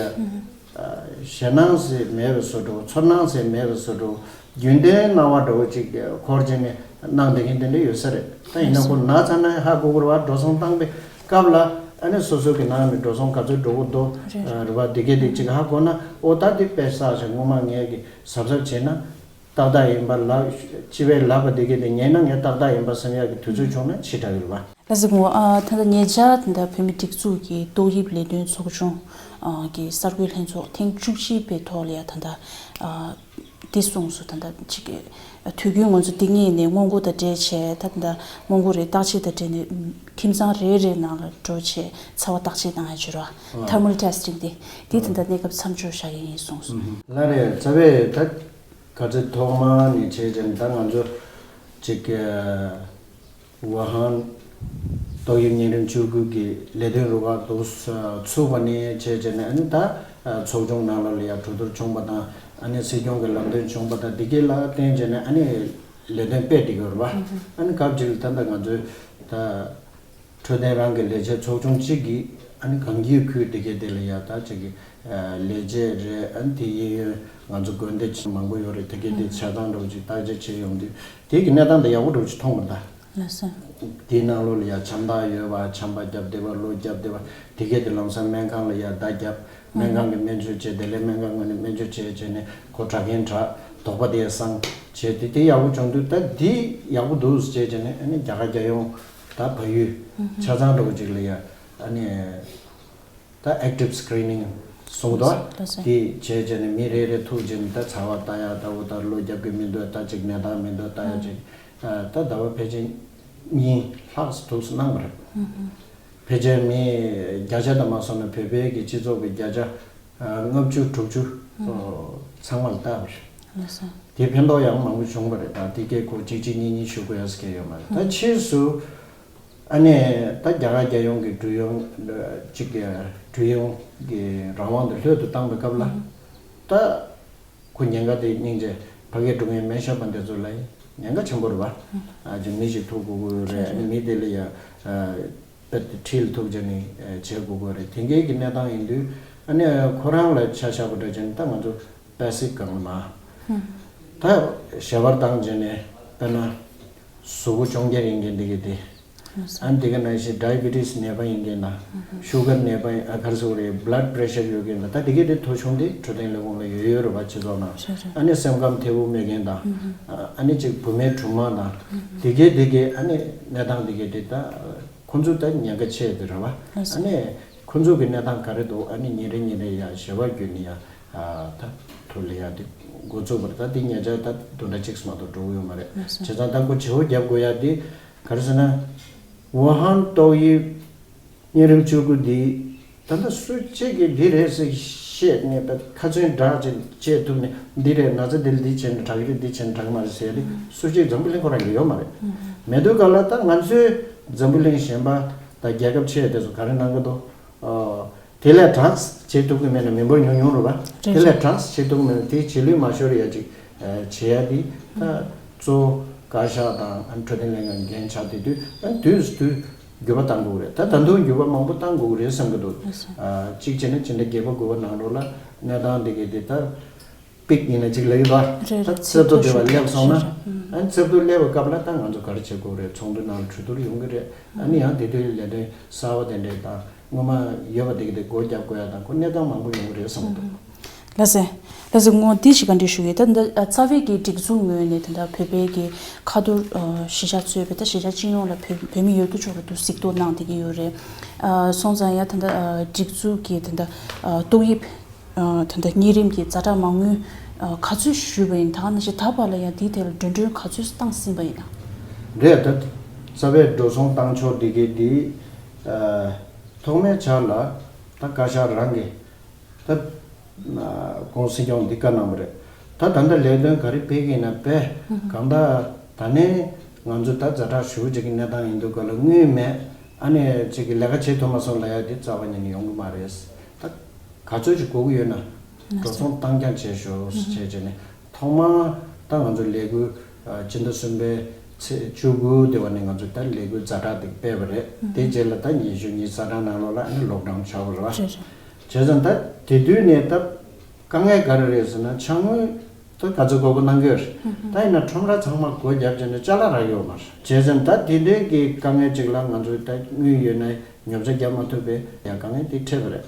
ཞེད་སྣང་ཟེར་མེད་པའི་བཟོ་འདྲ་བོ། ཚོར་སྣང་ཟེར་མེད་པའི་བཟོ་འདྲ་བོ། རྒྱུན་ལྡན་སྣང་བ་འདྲ་བོ་ཅིག་འཁོར་བྱས་ནས་སྣང་བསྡད་མཁན་དེ་འདྲ་ཡོད་ས་རེད། ད་ཡིན་ན་ཁོ་ན་ཚར་ན་ཧ་གོ་གི་རེད་བ། འགྲོ་སོང་བཏང་པའི་སྐབས་ལ་ཨ་ནི་སོ་སོ་གི་ནང་ནས་འགྲོ་སོང་ག་ཚོད་འགྲོ་གི་འདུག་རེད། རེད་བ། དེ་གས་དེ་ཅིག་ཧ་གོ་ན་ཨོ་ད་དེ་དཔེ་བསགས་བྱས་སྔོན་མ་ངས་གི་གཟབ་གཟབ་བྱས་ན། ཏག་ཏག་ཡིན་པ་ལབ། སྤྱི་པའི་ལབ་པ་འདི་གས་དེ་ཉན་ན་ངས་ཏག་ཏག་ཡིན་པ་བསམ་ཡག་གི་དུས་ཚོད་བྱུང་ན་ཕྱི་དྲགས་ཡོད་པ། ལགས་སོ་སྐུ་ངོ། ཨ་ད་ལྟ་ཉེ་ཆར་ད་ལྟ་བོད་མི་སྒྲིག་འཛུགས་ཀྱི་ཏོག་དབྱིབས་ལས་དོན་ཚོགས་ཆུང་ཨ་གི་གསར་འགོད་ལྷན་ཚོགས་ཐེངས་བཅུ་གཅིག་པའི་ཐོག་ལ་ཡ་ད་ལྟ་ཨ་འདི་གསུངས་སོང་། ད་ལྟ་ཅིག་གི་དུས་རྒྱུན་ང་ཚོ་འདི་ངེས་ནས་སྔོན་འགོག་དང་འབྲེལ་བྱས། ད་ད་ལྟ་སྔོན་འགོག་རེད། བརྟག་དཔྱད་དང་འབྲེལ་ནས་ཁྱིམ་ཚང་རེ་རེ་ནང་ལ་འགྲོ་བྱས་ཚ་བ་བརྟག་དཔྱད་བཏང་ཡ་བྱེད་རོགས། ཐར་མལ་ཊེ་སི་ཊིང་འདི་འདི་ད་ལྟ་གནས་སྐབས་མཚམས་འཇོག་བཞག་གི་ཡིན་གསུངས་སོང་། ལགས་རེད། རྩ་བའི་ད། ག་ཚོད་ཐོག་མ་ནས་བྱས་ཙང་ད་ང་ཚོ་ཅིག་ཝུ་ཧན་ཏོག་དབྱིབས་གཉན་རིམས་བཅུ་དགུ་གི་ལས་དོན་རུ་ཁག་ཏུ་ཚུགས་པ་ནས་བྱས་ཙང་ནས་ཨ་ནི་ད་ཚོགས་ཆུང་ནང་ལོགས་ལ་ཡ་གྲོས་བསྡུར་བྱུང་པ་དང་ཨ་ནི་སྲིད་སྐྱོང་གི་ལམ་སྟོན་བྱུང་པ་དང་འདི་གས་ལ་བརྟེན་བྱས་ནས་ཨ་ནི་ལས་དོན་སྤེལ་བསྡད་ཀྱི་ཡོད་རེད་པ། ཨ་ནི་སྐབས་ཅིག་ལ་ད་ལྟ་ང་ཚོའི་ད། འཕྲོད་བསྟེན་རང་གི་ལས་བྱེད་ཚོགས་ཆུང་གཅིག་གིས་ཨ་ནི་གངས་སྐྱིད་ཁུལ་དེ་གའི་དེ་ལ་ཡ་ད་ཅིག་གི་ལས་བྱེད་རེད། ཨ་ནི་དེ་གཡས་གཡོན་ང་ཚོ་དགོན་སྡེ་ཆེ་མང་པོ་ཡོད་རེད། དེ་གའི་དེ་ཆ་ཚང་འདྲ་བོ་ཅིག་བརྟག་དཔྱད་བྱས་ཡོང་དུས་དེ་གི་གནས་སྟངས་དེ་ཡག་པོ་འདྲ་བོ་ཅིག་མཐོང་མི་འདུག་ལགས་སོ། དེའི་ནང་ལོགས་ལ་ཡ་ཆམ་ཐག་ཡོད་པ་ཆམ་པ་བརྒྱབ་བསྡད་པ་གློ་བརྒྱབ་བསྡད་པ་དེ་གས་དེ་ལམ་སང་སྨན་ཁང་ལ་ཡ་བརྡ་བརྒྱབ་སྨན་ཁང་གི་སྨན་བཅོས་བྱས་དེ་ལས་སྨན་ཁང་ངོས་ནས་སྨན་བཅོས་བྱས་བྱས་ནས་ཁོ་དྲག་མཁན་དྲག་དོགས་པ་དེ་སངས་བྱས་དེ་དེ་ཡག་པོ་བྱུང་དུས་ད་འདི་ཡག་པོ་འདུག་ཟེར་བྱས་བྱས་ནས་ཨ་ནི་རྒྱ་གར་རྒྱལ་ཡོངས་ད་བལ་ཡུལ་ཆ་ཚང་འགྲོ་གཅིག་ལ་ཡ་ཨ་ནི། ད་active screening་གསུངས་འདུག་ལགས་སོ། དེ་བྱས་བྱས་ནས་མི་རེ་རེ་ཐུག་བྱས་ནས་ད་ཚ་བ་ལྟ་ཡག་ད་འོ་ད་གློ་རྒྱག་གི་མི་འདུག་ད་ཅིག་ནད་རྟགས་མི་འདུག་ལྟ་ཡག་ཅིག་ད་ཟླ་བ་ཕལ་ཆེར་གཉིས་ལྷག་ཙམ་ཐུགས་སུ་གནང་བ་རེད། ཕལ་ཆེར་མི་བརྒྱ་ཆ་དང་མ་སོང་ན་བོད་པའི་གི་སྤྱི་ཚོགས་ཀྱི་བརྒྱ་ཆ་ལྔ་བཅུ་དྲུག་ཅུ་ཚང་མ་ལ་བཏགས་པ་རེད། ལགས་སོ། དེ་ཕན་ཐོགས་ཡང་མང་པོ་བྱུང་བ་རེད། ད་དེ་གའི་སྐོར་གཅིག་གཅིག་གཉིས་གཉིས་ཞུ་དགོས་ཡ་ཟེར་གྱི་ཡོད་མ་རེད། ད་ཕྱིས་སུ། ཨ་ནི་ད་རྒྱ་གར་རྒྱལ་ཡོངས་ཀྱི་འགྲུལ་ཡོང་གཅིག་གི་འགྲུལ་ཡོང་གི་རང་དབང་དེ་ལྷོད་དུ་བཏང་པའི་སྐབས་ལ་ད་ཁོ་ཉེན་ཁ་དེ་སྙིང་རྗེ་ཕ་གིར་འགྲོ་མཁན་སྨན་ཞབས་པ་འདི་ཚོ་ལ་ཉེན་ཁ་ཆེན་པོ་རེད་པ། ཨ་ཅིག་མི་ཞིག་ཐུག་དགོས་ཀྱི་ཡོད་རེད། ཨ་ནི་མི་དེ་ལ་ཡ་དཔེ་ཁྲིད་ཐུག་བྱས་ནས་བྱེད་དགོས་ཀྱི་ཡོད་རེད། དེ་འགའི་གི་གནས་སྟངས་ཡིན་དུས་ཨ་ནི་ཁོ་རང་ལ་ཆ་བཞག་པ་འདྲ་བྱས་ན་ད་ང་ཚོ་པེ་སིབ་སྒང་ལ་མ་ད་ཞལ་པར་བཏང་བྱས་ནས་དཔེར་ན། གཟུགས་པོ་གཅོང་རྒྱ་ཡིན་མཁན་འདི་གི་དེ། ཨ་ནི་དེ་ག་ནང་བཞིན་ཌའི་བི་ཊི་སི་ནད་པ་ཡིན་མཁན་དང་། ཤུ་གར་ནད་པ་ཡིན་ཨ་ག་རེ་ཟེར་དགོས་རེད། བྷི་ལཌ་པི་རེ་ཤར་ཡོད་མཁན་དང་ད་དེ་གའི་དེ་ཐོ་གཞུང་དེ་འཕྲོད་བསྟེན་ལས་ཁུངས་ལ་ཡོད་ཡོད་རེད་པ། སྤྱི་ཚོགས་ནང་། ཨ་ནི་སེམས་ཁམས་ཐེ་བོ་མེད་མཁན་དང་། ཨ་ནི་གཅིག་བུད་མེད་སྦྲུམ་མ་དང་། དེ་གའི་དེ་གའི་ཨ་ནི་གནས་སྟངས་དེ་གའི་དེ་ད་ཁོང་ཚོ་ད་ཉེན་ཁ་ཆེ་དེ་རེད་པ། ཨ་ནི་ཁོང་ཚོ་གི་གནས་སྟངས་ག་རེ་འདུག་ཨ་ནི་ཉིན་རེ་ཉིན་རེ་ཡ་ཞལ་པར་བརྒྱུད་ནས་ཡ། ད་ཐུགས་ལ་ཡ་དེ་འགོ་བཙུགས་པར་ད་དེ་ཉེ་ཆར་ད་བདུན་ཕྲག་གཅིག་མ་གཏོགས་འགྲོ་གི་ཡོད་མ་རེད། བྱས་ཙང་ད་ཁོ་བྱེད་པོ་རྒྱབ་དགོས་ཡ་དེ་ག་རེ་ཟེར་ན། ཝུ་ཧན་ཏོག་དབྱིབས་གཉན་རིམས་བཅུ་དགུ་འདི་ད་ལྟ་སུ་གཅིག་གིས་འདི་རེད་ཟེར་བཤད་ནས་ད་ཁ་ཚོན་བསྒྲགས་ཅིག་བྱེད་ཐུབ་ནས་འདི་རེད་ན་ཚ་འདི་ལ་འདི་བྱས་ནས་དྲག་གི་རེད། འདི་བྱས་ནས་དྲག་གི་མ་རེད་ཟེར་ཡ་དེ་སུ་གཅིག་འཛམ་བུ་གླིང་ཁོ་རང་གི་ཡོད་མ་རེད། མེད་དུས་ག་ལ་ད་ང་ཚོའི་འཛམ་བུ་གླིང་གཞན་པ་ད་རྒྱལ་ཁབ་ཆེ་དེ་ཚོ་ག་རེ་གནང་གི་འདུག་དེ་ལས་དྲགས་བྱེད་ཐུབ་ཀྱི་མེད་ན་མི་འབོར་ཉུང་ཉུང་རེད་པ། དེ་ལས་དྲགས་བྱེད་ཐུབ་ཀྱི་མེད་ན་དེའི་རྗེས་ལུས་མ་ཤོར་ཡ་ཅིག་བྱེད་ཡ་དེ་ད་གཙོ་བོ་བཀའ་ཤག་དང་འཕྲོད་བསྟེན་ལྷན་ཁང་འགན་ཆགས་དེ་དུས་དུས་སུ་དུས་འགྱུར་བ་གཏང་དགོས་རེད། ད་ད་དུང་འགྱུར་བ་མང་པོ་གཏང་དགོས་རེད་བསམ་གྱི་འདུག་གཅིག་བྱས་ན་ཕྱི་ཟླ་བརྒྱད་པ་དགུ་པ་ནང་ལོགས་ལ་གནས་སྟངས་དེ་གའི་དེ་ད། པིག་ཡིན་ན་གཅིག་ལབ་ཡོད་པ། རེད་ད་རྩེ་ཏོ་དེ་བ་སླེབས་སོང་ན། ཨ་ནི་རྩེ་ཏོ་སླེབས་པའི་སྐབས་ལ་ད་ང་ཚོ་ག་རེ་བྱེད་དགོས་རེད། ཚོགས་འདུ་ནང་ལ་གྲོས་བསྡུར་ཡོང་གི་རེད། ཨ་ནི་ཡང་དེ་དུས་ལས་དོན་གསར་བ་དེ་འདྲས་དང་སྔོན་མ་ཡོད་པ་དེ་གི་དེ་སྒོ་རྒྱབ་དགོས་ཡ་དང་ཁོ་གནས་སྟངས་མང་པོ་ཡོང་གི་རེད་བསམ་གི་འདུག་ལགས་སེ། ལགས་སེ་ངོ་འདི་ཞིག་ག་འདྲས་ཞུ་ཡོད་ད་ད་རྩ་བའི་གི་སྒྲིག་འཛུགས་ངོས་ནས་ད་ད་བོད་པའི་གི་ཁ་ཐོར་གཞིས་ཆགས་གཙོས་པའི་ད་གཞིས་ཆགས་སྤྱི་ཡོངས་ལ་བོད་བོད་མི་ཡོད་དོ་ཅོག་ལ་དུ་གཟིགས་རྟོག་གནང་བསྡད་ཀྱི་ཡོད་རེད། སོང་ཙང་ཡ་ད་ད་སྒྲིག་འཛུགས་ཀྱི་ད་ད་ཏོག་དབྱིབས། ད་ལྟ་གཉན་རིམས་ཀྱི་ཛ་དྲག་མ་དངུལ་ག་ཚོད་ཞུས་པ་ཡིན་ད་ག་ནང་བཞིན་ད་བར་ལ་ཡང་དེའི་ཐད་ལ་འགྲོ་གྲོན་ག་ཚོད་བཏང་ཟིན་པ་ཡིན་ན། རེད་ད། རྩ་བའི་འགྲོ་སོང་བཏང་ཕྱོགས་འདི་གའི་འདི་ཐོག་མའི་ཆར་ལ་ད་བཀའ་ཤག་རང་གིས་ད་ཁོང་སྲིད་སྐྱོང་འདི་བཀའ་གནང་བ་རེད། ད་ད་ལྟ་ལས་དོན་ག་རེ་སྤེལ་གི་ཡིན་ན་སྤེལ་གང་ལྟར་ད་ནས་ང་ཚོ་ད་ཛ་དྲག་ཞེ་པོ་ཅིག་གི་གནས་སྟངས་ཡིན་འདུག་ག་ལ་དངུལ་མེད་ཨ་ནི་ཅིག་གི་ལས་ཀ་བྱེད་ཐུབ་མ་སོང་ལབ་ཡ་འདི་རྩ་བ་ཉིད་ནས་ཡོང་གི་མ་རེད། ད། ག་ཚོད་ཅིག་དགོས་ཀྱི་ཡོད་ན། འགྲོ་སོང་བཏང་རྐྱང་བྱས་ཤོག་ཟེར་བྱས་བྱས་ནས་ཐོག་མར་ད་ང་ཚོ་ལས་འགུལ་ཕྱི་ཟླ་གསུམ་པའི་ཚེས་བཅུ་དགུ་དེ་བ་ནས་ང་ཚོ་ད་ལས་འགུལ་ཛ་དྲག་དེ་སྤེལ་བ་རེད། དེ་རྗེས་ལ་ད་ཉི་ཤུ་ཉི་ཤུ་རྩ་གྲངས་ནང་ལོགས་ལ་ཨ་ནི་ལོག་ཌའུན་ཆགས་པ་རེད་བ། བྱས་ཙང་ད་དེ་དུས་ནས་ད་དཀའ་ངལ་ག་རེ་རེད་ཟེར་ན་ཕྱག་དངུལ་ད་ག་ཚོད་དགོས་དགོས་གནང་གི་ཡོད་རེད། ད་ཡིན་ན་ཁྲོམ་ར་ཚང་མ་སྒོ་བརྒྱབ་བྱས་ནས་ཅ་ལག་རག་ཡོད་མ་རེད། བྱས་ཙང་ད་དེ་འདྲའི་གི་དཀའ་ངལ་ཅིག་ལ་ང་ཚོ་ད་དངུལ་ཡོད་ན། ཉོ་ཆ་རྒྱག་མ་ཐུབ་པའི་ཡང་དཀའ་ངལ་དེ་འཕྲད་པ་རེད།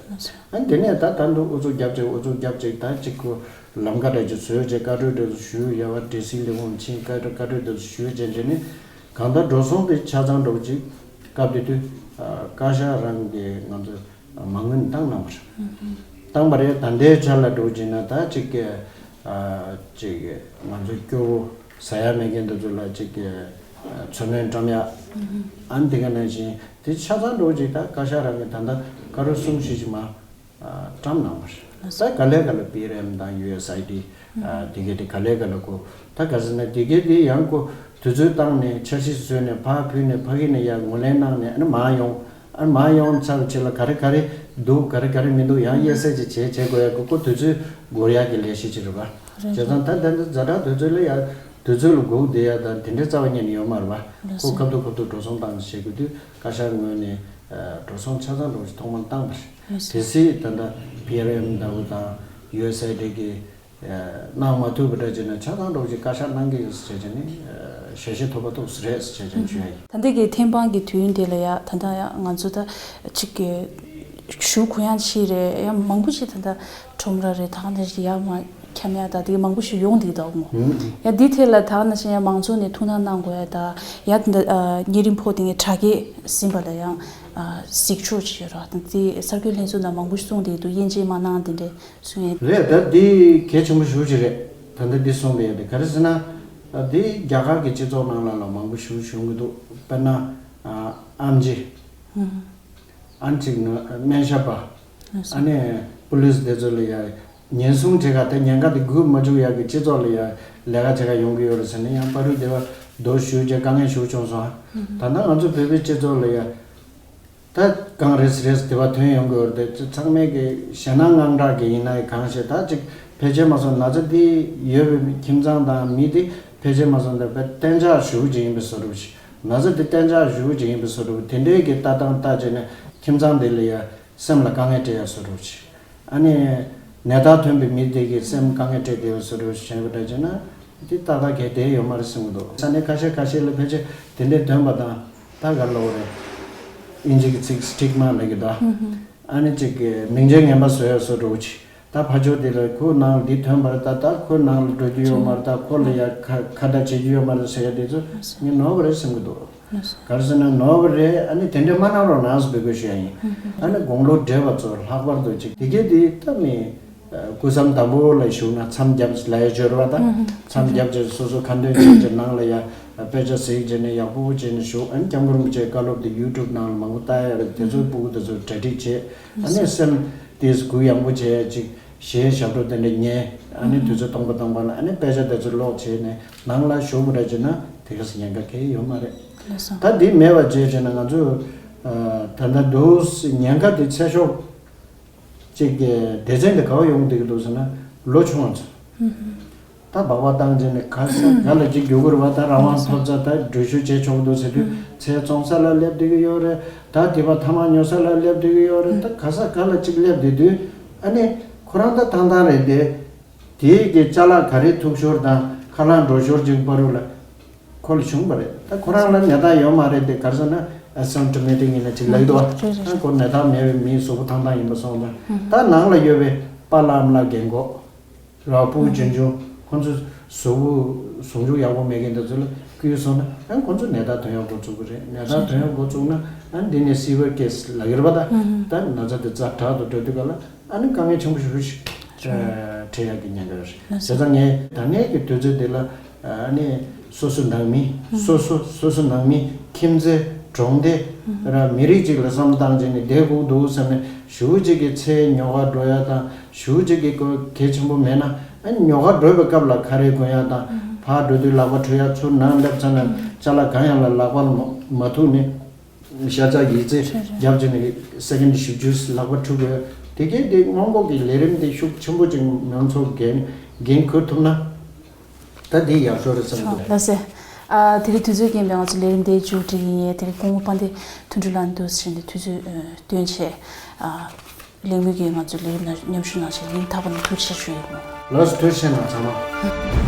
ཨ་ནི་དེ་ནས་ད་ད་འདུག་ཨུ་ཚུགས་རྒྱབ་ཅིག་ཨུ་ཚུགས་རྒྱབ་ཅིག་ད་ཅིག་གོ་ལམ་ཁ་འདྲ་ཅིག་བཟོས་རྗེས་བཀའ་འཁྲོལ་འདྲ་ཅིག་ཞུས་ཡ་བ་ཌི་སི་ལས་ཁུངས་ཕྱིན་བཀའ་འཁྲོལ་བཀའ་འཁྲོལ་འདྲ་ཅིག་ཞུས་རྗེས་རྗེས་ནས་གང་ལྟར་འགྲོ་སོང་དེ་ཆ་ཚང་འགྲོ་ཅིག་སྐབས་དེ་དུས་བཀའ་ཤག་རང་གིས་ང་ཚོ་མ་དངུལ་བཏང་གནང་བ་རེད། བཏང་པ་རེད། ད་ལྟའི་ཆ་ལ་འགྲོ་ཅིག་ན་ད་ཅིག་ཅིག་ང་ཚོ་སྐྱོ་བོ་ཟ་ཡ་མེད་མཁན་འདི་ཚོ་ལ་ཅིག་འཚོ་སྣོན་བཀྲམ་ཡ། ཨ་ནི་དེ་ག་ནང་བཞིན། དེ་ཆ་ཚང་འགྲོ་ཅིག་ད་བཀའ་ཤག་རང་གིས་ད་ལྟ་ཀ་རོ་གསུམ་བཞི་ཅིག་མ་བཀྲམ་གནང་བ་རེད། ད་ག་ལེ་ག་ལེ་པི་ཨར་ཨེམ་དང་ཡུ་ཨེས་ཨའི་ཌི་དེ་གའི་དེ་ག་ལེ་ག་ལེ་ཁོ་ད་ག་ཟེར་ན་དེ་གའི་དེ་ཡང་ཁོ་དུས་ཚོད་བཏང་ནས་འཆར་གཞི་བཟོས་ནས་ཕར་ཕུལ་ནས་ཕ་གི་ནས་ཡར་ངོས་ལེན་གནང་ནས་ཨ་ནི་མར་ཡོང་ཨ་ནི་མར་ཡོང་ཚར་བའི་རྗེས་ལ་ག་རེ་ག་རེ་འདུག་ག་རེ་ག་རེ་མི་འདུག་ཡང་དབྱེ་གསལ་ཅིག་བྱས་བྱེད་དགོས་ཡ་ཁོ་ཁོ་དུས་ཚོད་འགོར་ཡག་གི་ལས་གཞི་ཅིག་རེད་པ། བྱས་ཙང་ད་ད་ལྟ་ཛ་དྲག་དུས་ཚོད་ལ་ཡ། དུས་ཚོད་ལ་སྒུག་བསྡད་ཡ་དང་དེ་འདྲའི་རྩ་བ་ཉིད་ནས་ཡོད་མ་རེད་པ། ལགས་ཁོ་སོ། ཁ་ཐུག་ཁ་ཐུག་འགྲོ་སོང་བཏང་བྱེད་དགོས་དུས་བཀའ་ཤག་ངོས་ནས་འགྲོ་སོང་ཆ་ཚང་འགྲོ་ཞིག་ཐོག་མར་བཏང་བ་རེད། ལགས་སོ། དེ་སྲིད་ད་ལྟ་པི་ཨར་ཨེམ་ལྟ་བུ་དང་ཡུ་ཨེས་ཨའི་ཌི་གི་ གནང་མ་ཐུབ་པ་འདྲ་བྱས་ན་ཆ་ཚང་འགྲོ་གི་བཀའ་ཤག་གནང་གི་ཡོད་ཟེར་བྱས་ནས་ཞལ་བཞེས་ཐོབ་པ་ཐུགས་སུ་རེད་ཟེར་བྱས་ནས་བརྗོད་ཡ་ཡིན། ད་ལྟའི་གི་ཐེམ་སྤང་གི་དུས་ཡུན་དེ་ལ་ཡ་ད་ལྟ་ཡ་ང་ཚོ་ད་ཅིག་གི་ཞུ་གུ་ཡང་ཆེ་རེད། ཡང་མང་པོ་ཞིག་ད་ལྟ་ཁྲོམ་ར་རེད། ད་ག་ནང་བཞིན་ཡ་མ་འཁྱམ་ཡ་ད་དེ་མང་པོ་ཞིག་ཡོང་འདུག་ད་མོ། ཡ་འདི་ཐད་ལ་ད་ག་ནང་བཞིན་ཡ་མང་ཚོགས་ནས་ཐུགས་སྣང་གནང་དགོས་ཡ་ད་ཡ་ད་ལྟ་གཉན་རིམས་ཕོག་དེ་ངས་དྲག་སྐྱེད་ཟིན་པ་ལ་ཡང་གཟིགས་ཕྱོགས་ཅིག་ཡོད་ར། ད་དེ་གསར་འགོད་ལྷན་ཚོགས་ནང་མང་པོ་ཞིག་གསུངས་འདུག་དུས་དབྱེ་འབྱེད་མ་གནང་དེ་འདྲས། སུ་ཡིན། རེད། ད་འདི་གལ་ཆེན་པོ་ཞེ་པོ་ཅིག་རེད། ད་ལྟ་འདི་གསུངས་པ་ཡིན་ཏེ་ག་རེ་ཟེར་ན། ད་འདི་རྒྱ་གར་གྱི་སྤྱི་ཚོགས་ནང་ལ་ལ་མང་པོ་ཞེ་པོ་བྱུང་གི་འདུག་དཔེར་ན། ཨ་ཨམ་ཆི། ཨན་ཅིག་ན་སྨན་ཞབས་པ། ཨ་ནི་པུ་ལིས་དེ་ཚོ་ལ་ཡ་ཉེན་སྲུང་བྱེད་ག་དེ་ཉེན་ཁ་དེ་འགོས་མ་བཅུག་ཡག་གི་སྤྱི་ཚོགས་ལ་ཡ་ལས་ཀ་བྱེད་ག་ཡོང་གི་ཡོད་རེད་ཟེར་ན་ཡང་པ་རུ་སྡེ་བ་རྡོ་ཞུ་བྱས་དཀའ་ངལ་ཞེ་པོ་བྱུང་སོང་། ད་ལྟ་ང་ཚོ་བོད་པའི་སྤྱི་ཚོགས་ལ་ཡ། ད་གང་རེད་རེད་དེ་བ་ཐོན་ཡོང་གི་ཡོད་རེད། དེ་ཚང་མས་གི་ཞེད་སྣང་དངངས་སྐྲག་གི་ཡིན་ན་ཡི་གང་ཞེས་ད་ཅིག་ཕལ་ཆེར་མ་སོང་ན་ཚ་དེ་ཡོད་པའི་ཁྱིམ་ཚང་དང་མི་དེ་ཕལ་ཆེར་མ་སོང་དེ་བས་གཏན་འཇགས་ཞུ་གི་ཡིན་པའི་བཟོ་འདྲ་ཞིག་ན་ཚ་དེ་གཏན་འཇགས་ཞུ་གི་ཡིན་པའི་བཟོ་འདྲ་དེ་འདྲའི་གི་ལྟ་སྟངས་ལྟ་བྱས་ནས་ཁྱིམ་ཚང་དེ་ལ་ཡ་སེམས་ལ་དཀའ་ངལ་སྤྲད་ཡ་བཟོ་འདྲ་ཞིག་ཨ་ནི་ནད་རྟགས་ཐོན་པའི་མི་དེ་གི་སེམས་དཀའ་ངལ་སྤྲད་བསྡད་པའི་བཟོ་འདྲ་ཞིག་བྱས་པ་འདྲ་བྱས་ན། འདི་ཏག་ཏག་གལ་ཏེ་ཡོད་མ་རེད་བསམ་གྱི་འདུག་ས་གནས་ཁ་ཤས་ཁ་ཤས་ལ་ཕལ་ཆེར་དེ་འདྲའི་ཐོན་པ་དང་ད་ག་ལབ་རེད། ཨིན་ཇི་གི་ཚིག་སི་ཊིག་མ་ལབ་ཀྱི་འདུག་ཨ་ནི་གཅིག་གི་མིང་ཆེན་ངན་པ་བཟོ་ཡ་བཟོ་འདྲ་བོ་ཅིག་ད་ཕར་ཕྱོགས་དེ་ལ་ཁོའི་ནང་འདི་ཐོན་པ་རེད། ད་ད་ཁོའི་ནང་ལ་འགྲོ་རྒྱུ་ཡོད་མ་རེད། ད་ཁོ་ལ་ཡ་ཁ་ཁ་བརྡ་བྱེད་རྒྱུ་ཡོད་མ་རེད་ཟེར་ཡ་དེ་ཚོ་ངས་ནོར་བ་རེད་བསམ་གྱི་འདུག་ག་རེ་ཟེར་ན་ནོར་བ་རེད། ཨ་ནི་དེ་འདྲ་མ་གནང་རོགས་གནང་ཟེར་འབོད་སྐུལ་ཞུ་ཡ་ཡིན། ཨ་ནི་དགུང་ལོ་བགྲེས་པ་ཚོ་ལྷག་པར་དུ་ཅིག་དེ་གས་དེ་ད་མི། སྐུ་མཚམས་དང་པོ་ལ་བཞུགས་ན་མཚམས་རྒྱབ་ལ་ཡ་འབྱོར་བ་དང་མཚམས་རྒྱབ་རྗེས་སོ་སོ་ཁ་འདོན་བྱས་རྗེས་ནང་ལ་ཡ་དཔེ་ཆ་གཟིགས་བྱས་ནས་ཡག་པོ་བྱས་ནས་བཞུགས། ཨ་ནི་སྐྱབས་མགོན་རིན་པོ་ཆེའི་བཀའ་སློབ་དེ་ཡུ་ཊུབ་ནང་ལ་མང་པོ་ལྟ་ཡ་རེད། དེ་ཚོའི་སྤུ་གུ་དེ་ཚོ་གྲ་སྒྲིག་བྱས། ཨ་ནི་སེམས་དེ་གུ་ཡངས་པོ་བྱས་ཡ་ཅིག་གཞས་ཞབས་བྲོ་དེ་འདྲ་ཉན། ཨ་ནི་དུས་ཚོད་སྟོང་པ་སྟོང་པ་ལ་ཨ་ནི་དཔེ་ཆ་དེ་ཚོ་ཀློག་བྱས་ནས་ནང་ལ་བཞུགས་པ་འདྲ་བྱས་ན་དེ་ག་སེ་ཉེན་ཁ་གང་ཡང་ཡོད་མ་རེད། ད་འདི་མེད་པ་བྱས་བྱས་ན་ང་ཚོ་ད་ལྟ་འདུག་ཉེན་ཁ་དེ་ཚད་ཤོག་ཅིག་གི་སྡེ་ཚན་དེ་ག་བ་ཡོང་བསྡད་ཀྱི་འདུག་ཟེར་ན་ལོ་ཆུང་བ་ཚོ། ད་སྦག་སྦག་བཏང་བྱས་ནས་ག་ས་ག་ལ་ཅིག་རྒྱུག་གི་རེད་བ། ད་རང་དབང་ཐོབ་ཚར། ད་འགྲུལ་བཞུད་བྱེད་ཆོག་འདུག་ཟེར་དུས་ཚལ་བཙོང་ས་ལ་སླེབས་བསྡད་ཀྱི་ཡོད་རེད། ད་དེ་བ་ཐ་མག་ཉོ་ས་ལ་སླེབས་བསྡད་ཀྱི་ཡོད་རེད། ད་ག་ས་ག་ལ་ཅིག་སླེབས་བསྡད་དུས་ཨ་ནི་ཁོ་རང་ད་ཐང་ཐང་རེད་དེ། དེའི་གི་ཅ་ལག་ག་རེ་ཐུག་ཞོར་དང་ཁ་ལག་འགྲོ་ཞོར་ཅིག་བར་དུ་ལ་ཁོ་ལ་བྱུང་བ་རེད། ད་ཁོ་རང་ལ་ནད་རྟགས་ཡོད་མ་རེད་དེ། ག་རེ་ཟེར་ན་ཨེ་སིམ་ཊོ་མེ་ཊིག་ཡིན་ན་ཅིག་ལབ་ཀྱི་འདུག་བ། རེད་རེད། ད་ཁོ་ནད་རྟགས་མེད་པའི་མིའི་གཟུགས་པོ་ཐང་ཐང་ཡིན་པ་སོང་ཙང་ད་ནང་ལ་ཡོད་པའི་པཱ་ལགས་ཨ་མ་ལགས་རྒན་གོག་ར་སྤུ་གུ་ཆུང་ཆུང་ཁོ་ཚོ་གཟུགས་པོ་ཟུང་འཇུག་ཡག་པོ་མེད་མཁན་དེ་ཚོ་ལ་བསྐུས་སོང་ན་ཨ་ཁོ་ཚོ་ནད་རྟགས་ཐོན་ཡག་འགོ་བཙུགས་ཀྱི་རེད། ནད་རྟགས་ཐོན་ཡག་འགོ་བཙུགས་ན་ཨ་འདི་ནས་སི་ཝི་ཡར་ཀེ་སི་ལབ་ཀྱི་རེད་པ། ད་ད་ན་ཚ་དེ་ཛ་དྲག་ཏུ་འགྲོ་དུས་ག་ལ། ཨ་ནི་དཀའ་ངལ་ཆེན་པོ་ཞེ་པོ་ཞིག་འཕྲད་ཡག་གི་ཉེན་ཁ་ཡོད་རེད། བྱས་ཙང་ངས་ད་ལྟའི་གི་དུས་ཚོད་འདི་ལ་ཨ་ནི་སོ་སོ་ནང་མི་སོ་སོ་སོ་སོ་ནང་མི་ཁྱིམ་མཚེས་གྲོང་སྡེ་ར་མི་རིགས་གཅིག་ལ་བསམ་བཏང་བྱས་ནས་བསྡད་དགོས་འདུག་བསམ་ནས་ཞེ་པོ་ཅིག་གི་ཚལ་ཉོ་ག་འགྲོ་ཡག་དང་ཞེ་པོ་ཅིག་གི་གོ་གལ་ཆེན་པོ་མེད་ན་ཨ་ནི་ཉོ་ག་འགྲོ་བའི་སྐབས་ལ་ཁ་རས་གོན་ཡག་དང་ཕར་འགྲོ་དུས་ལག་པ་འཁྲུ་ཡག་ཚུར་ནང་སླེབས་ཚར་ན་ཅ་ལག་གང་ཡང་ལ་ལག་པ་ལ་མ་མ་ཐུག་ནས། ཤ་ཚ་ཡིས་ཚེ་རྒྱབ་ཀྱི་ནི་སེ་ཀེན་ཌི་ཞིབ་འཇུག་ལག་པ་འཁྲུ་དགོས། དེ་གས་དེ་སྔོན་འགོག་གི་ལས་རིམ་དེ་ཤུགས་ཆེན་པོ་ཅིག་མང་ཚོགས་འགན་འགན་འཁུར་ཐུབ་ན་ད་དེ་ཡག་ཤོས་རེད་བསམ་གྱི་འདུག་ལགས་སེ། ཨ་དེ་རིང་དུས་ཚོད་རྐྱེན་པས་ང་ཚོ་ལས་རིམ་དེ་མཇུག་སྒྲིལ་གྱི་ཡིན། དེ་རིང་སྐུ་ངོ་དཔལ་ལྡན་དོན་གྲུབ་ལགས་འདུག་ཟེར་ནས་དུས་ཚོད་བཏོན་བྱས། ཨ་གླེང་མོལ་གྱིས་ང་ཚོའི་ལས་རིམ་ནང་མཉམ་ཞུགས་གནང་བྱས་སྙིང་ཐག་པ་ནས་ཐུགས་རྗེ་ཆེ་ཞུ་ཡི་ཡོད། ལགས་སོ། ཐུགས་རྗེ་ཆེ་གནང་ཚང་མ།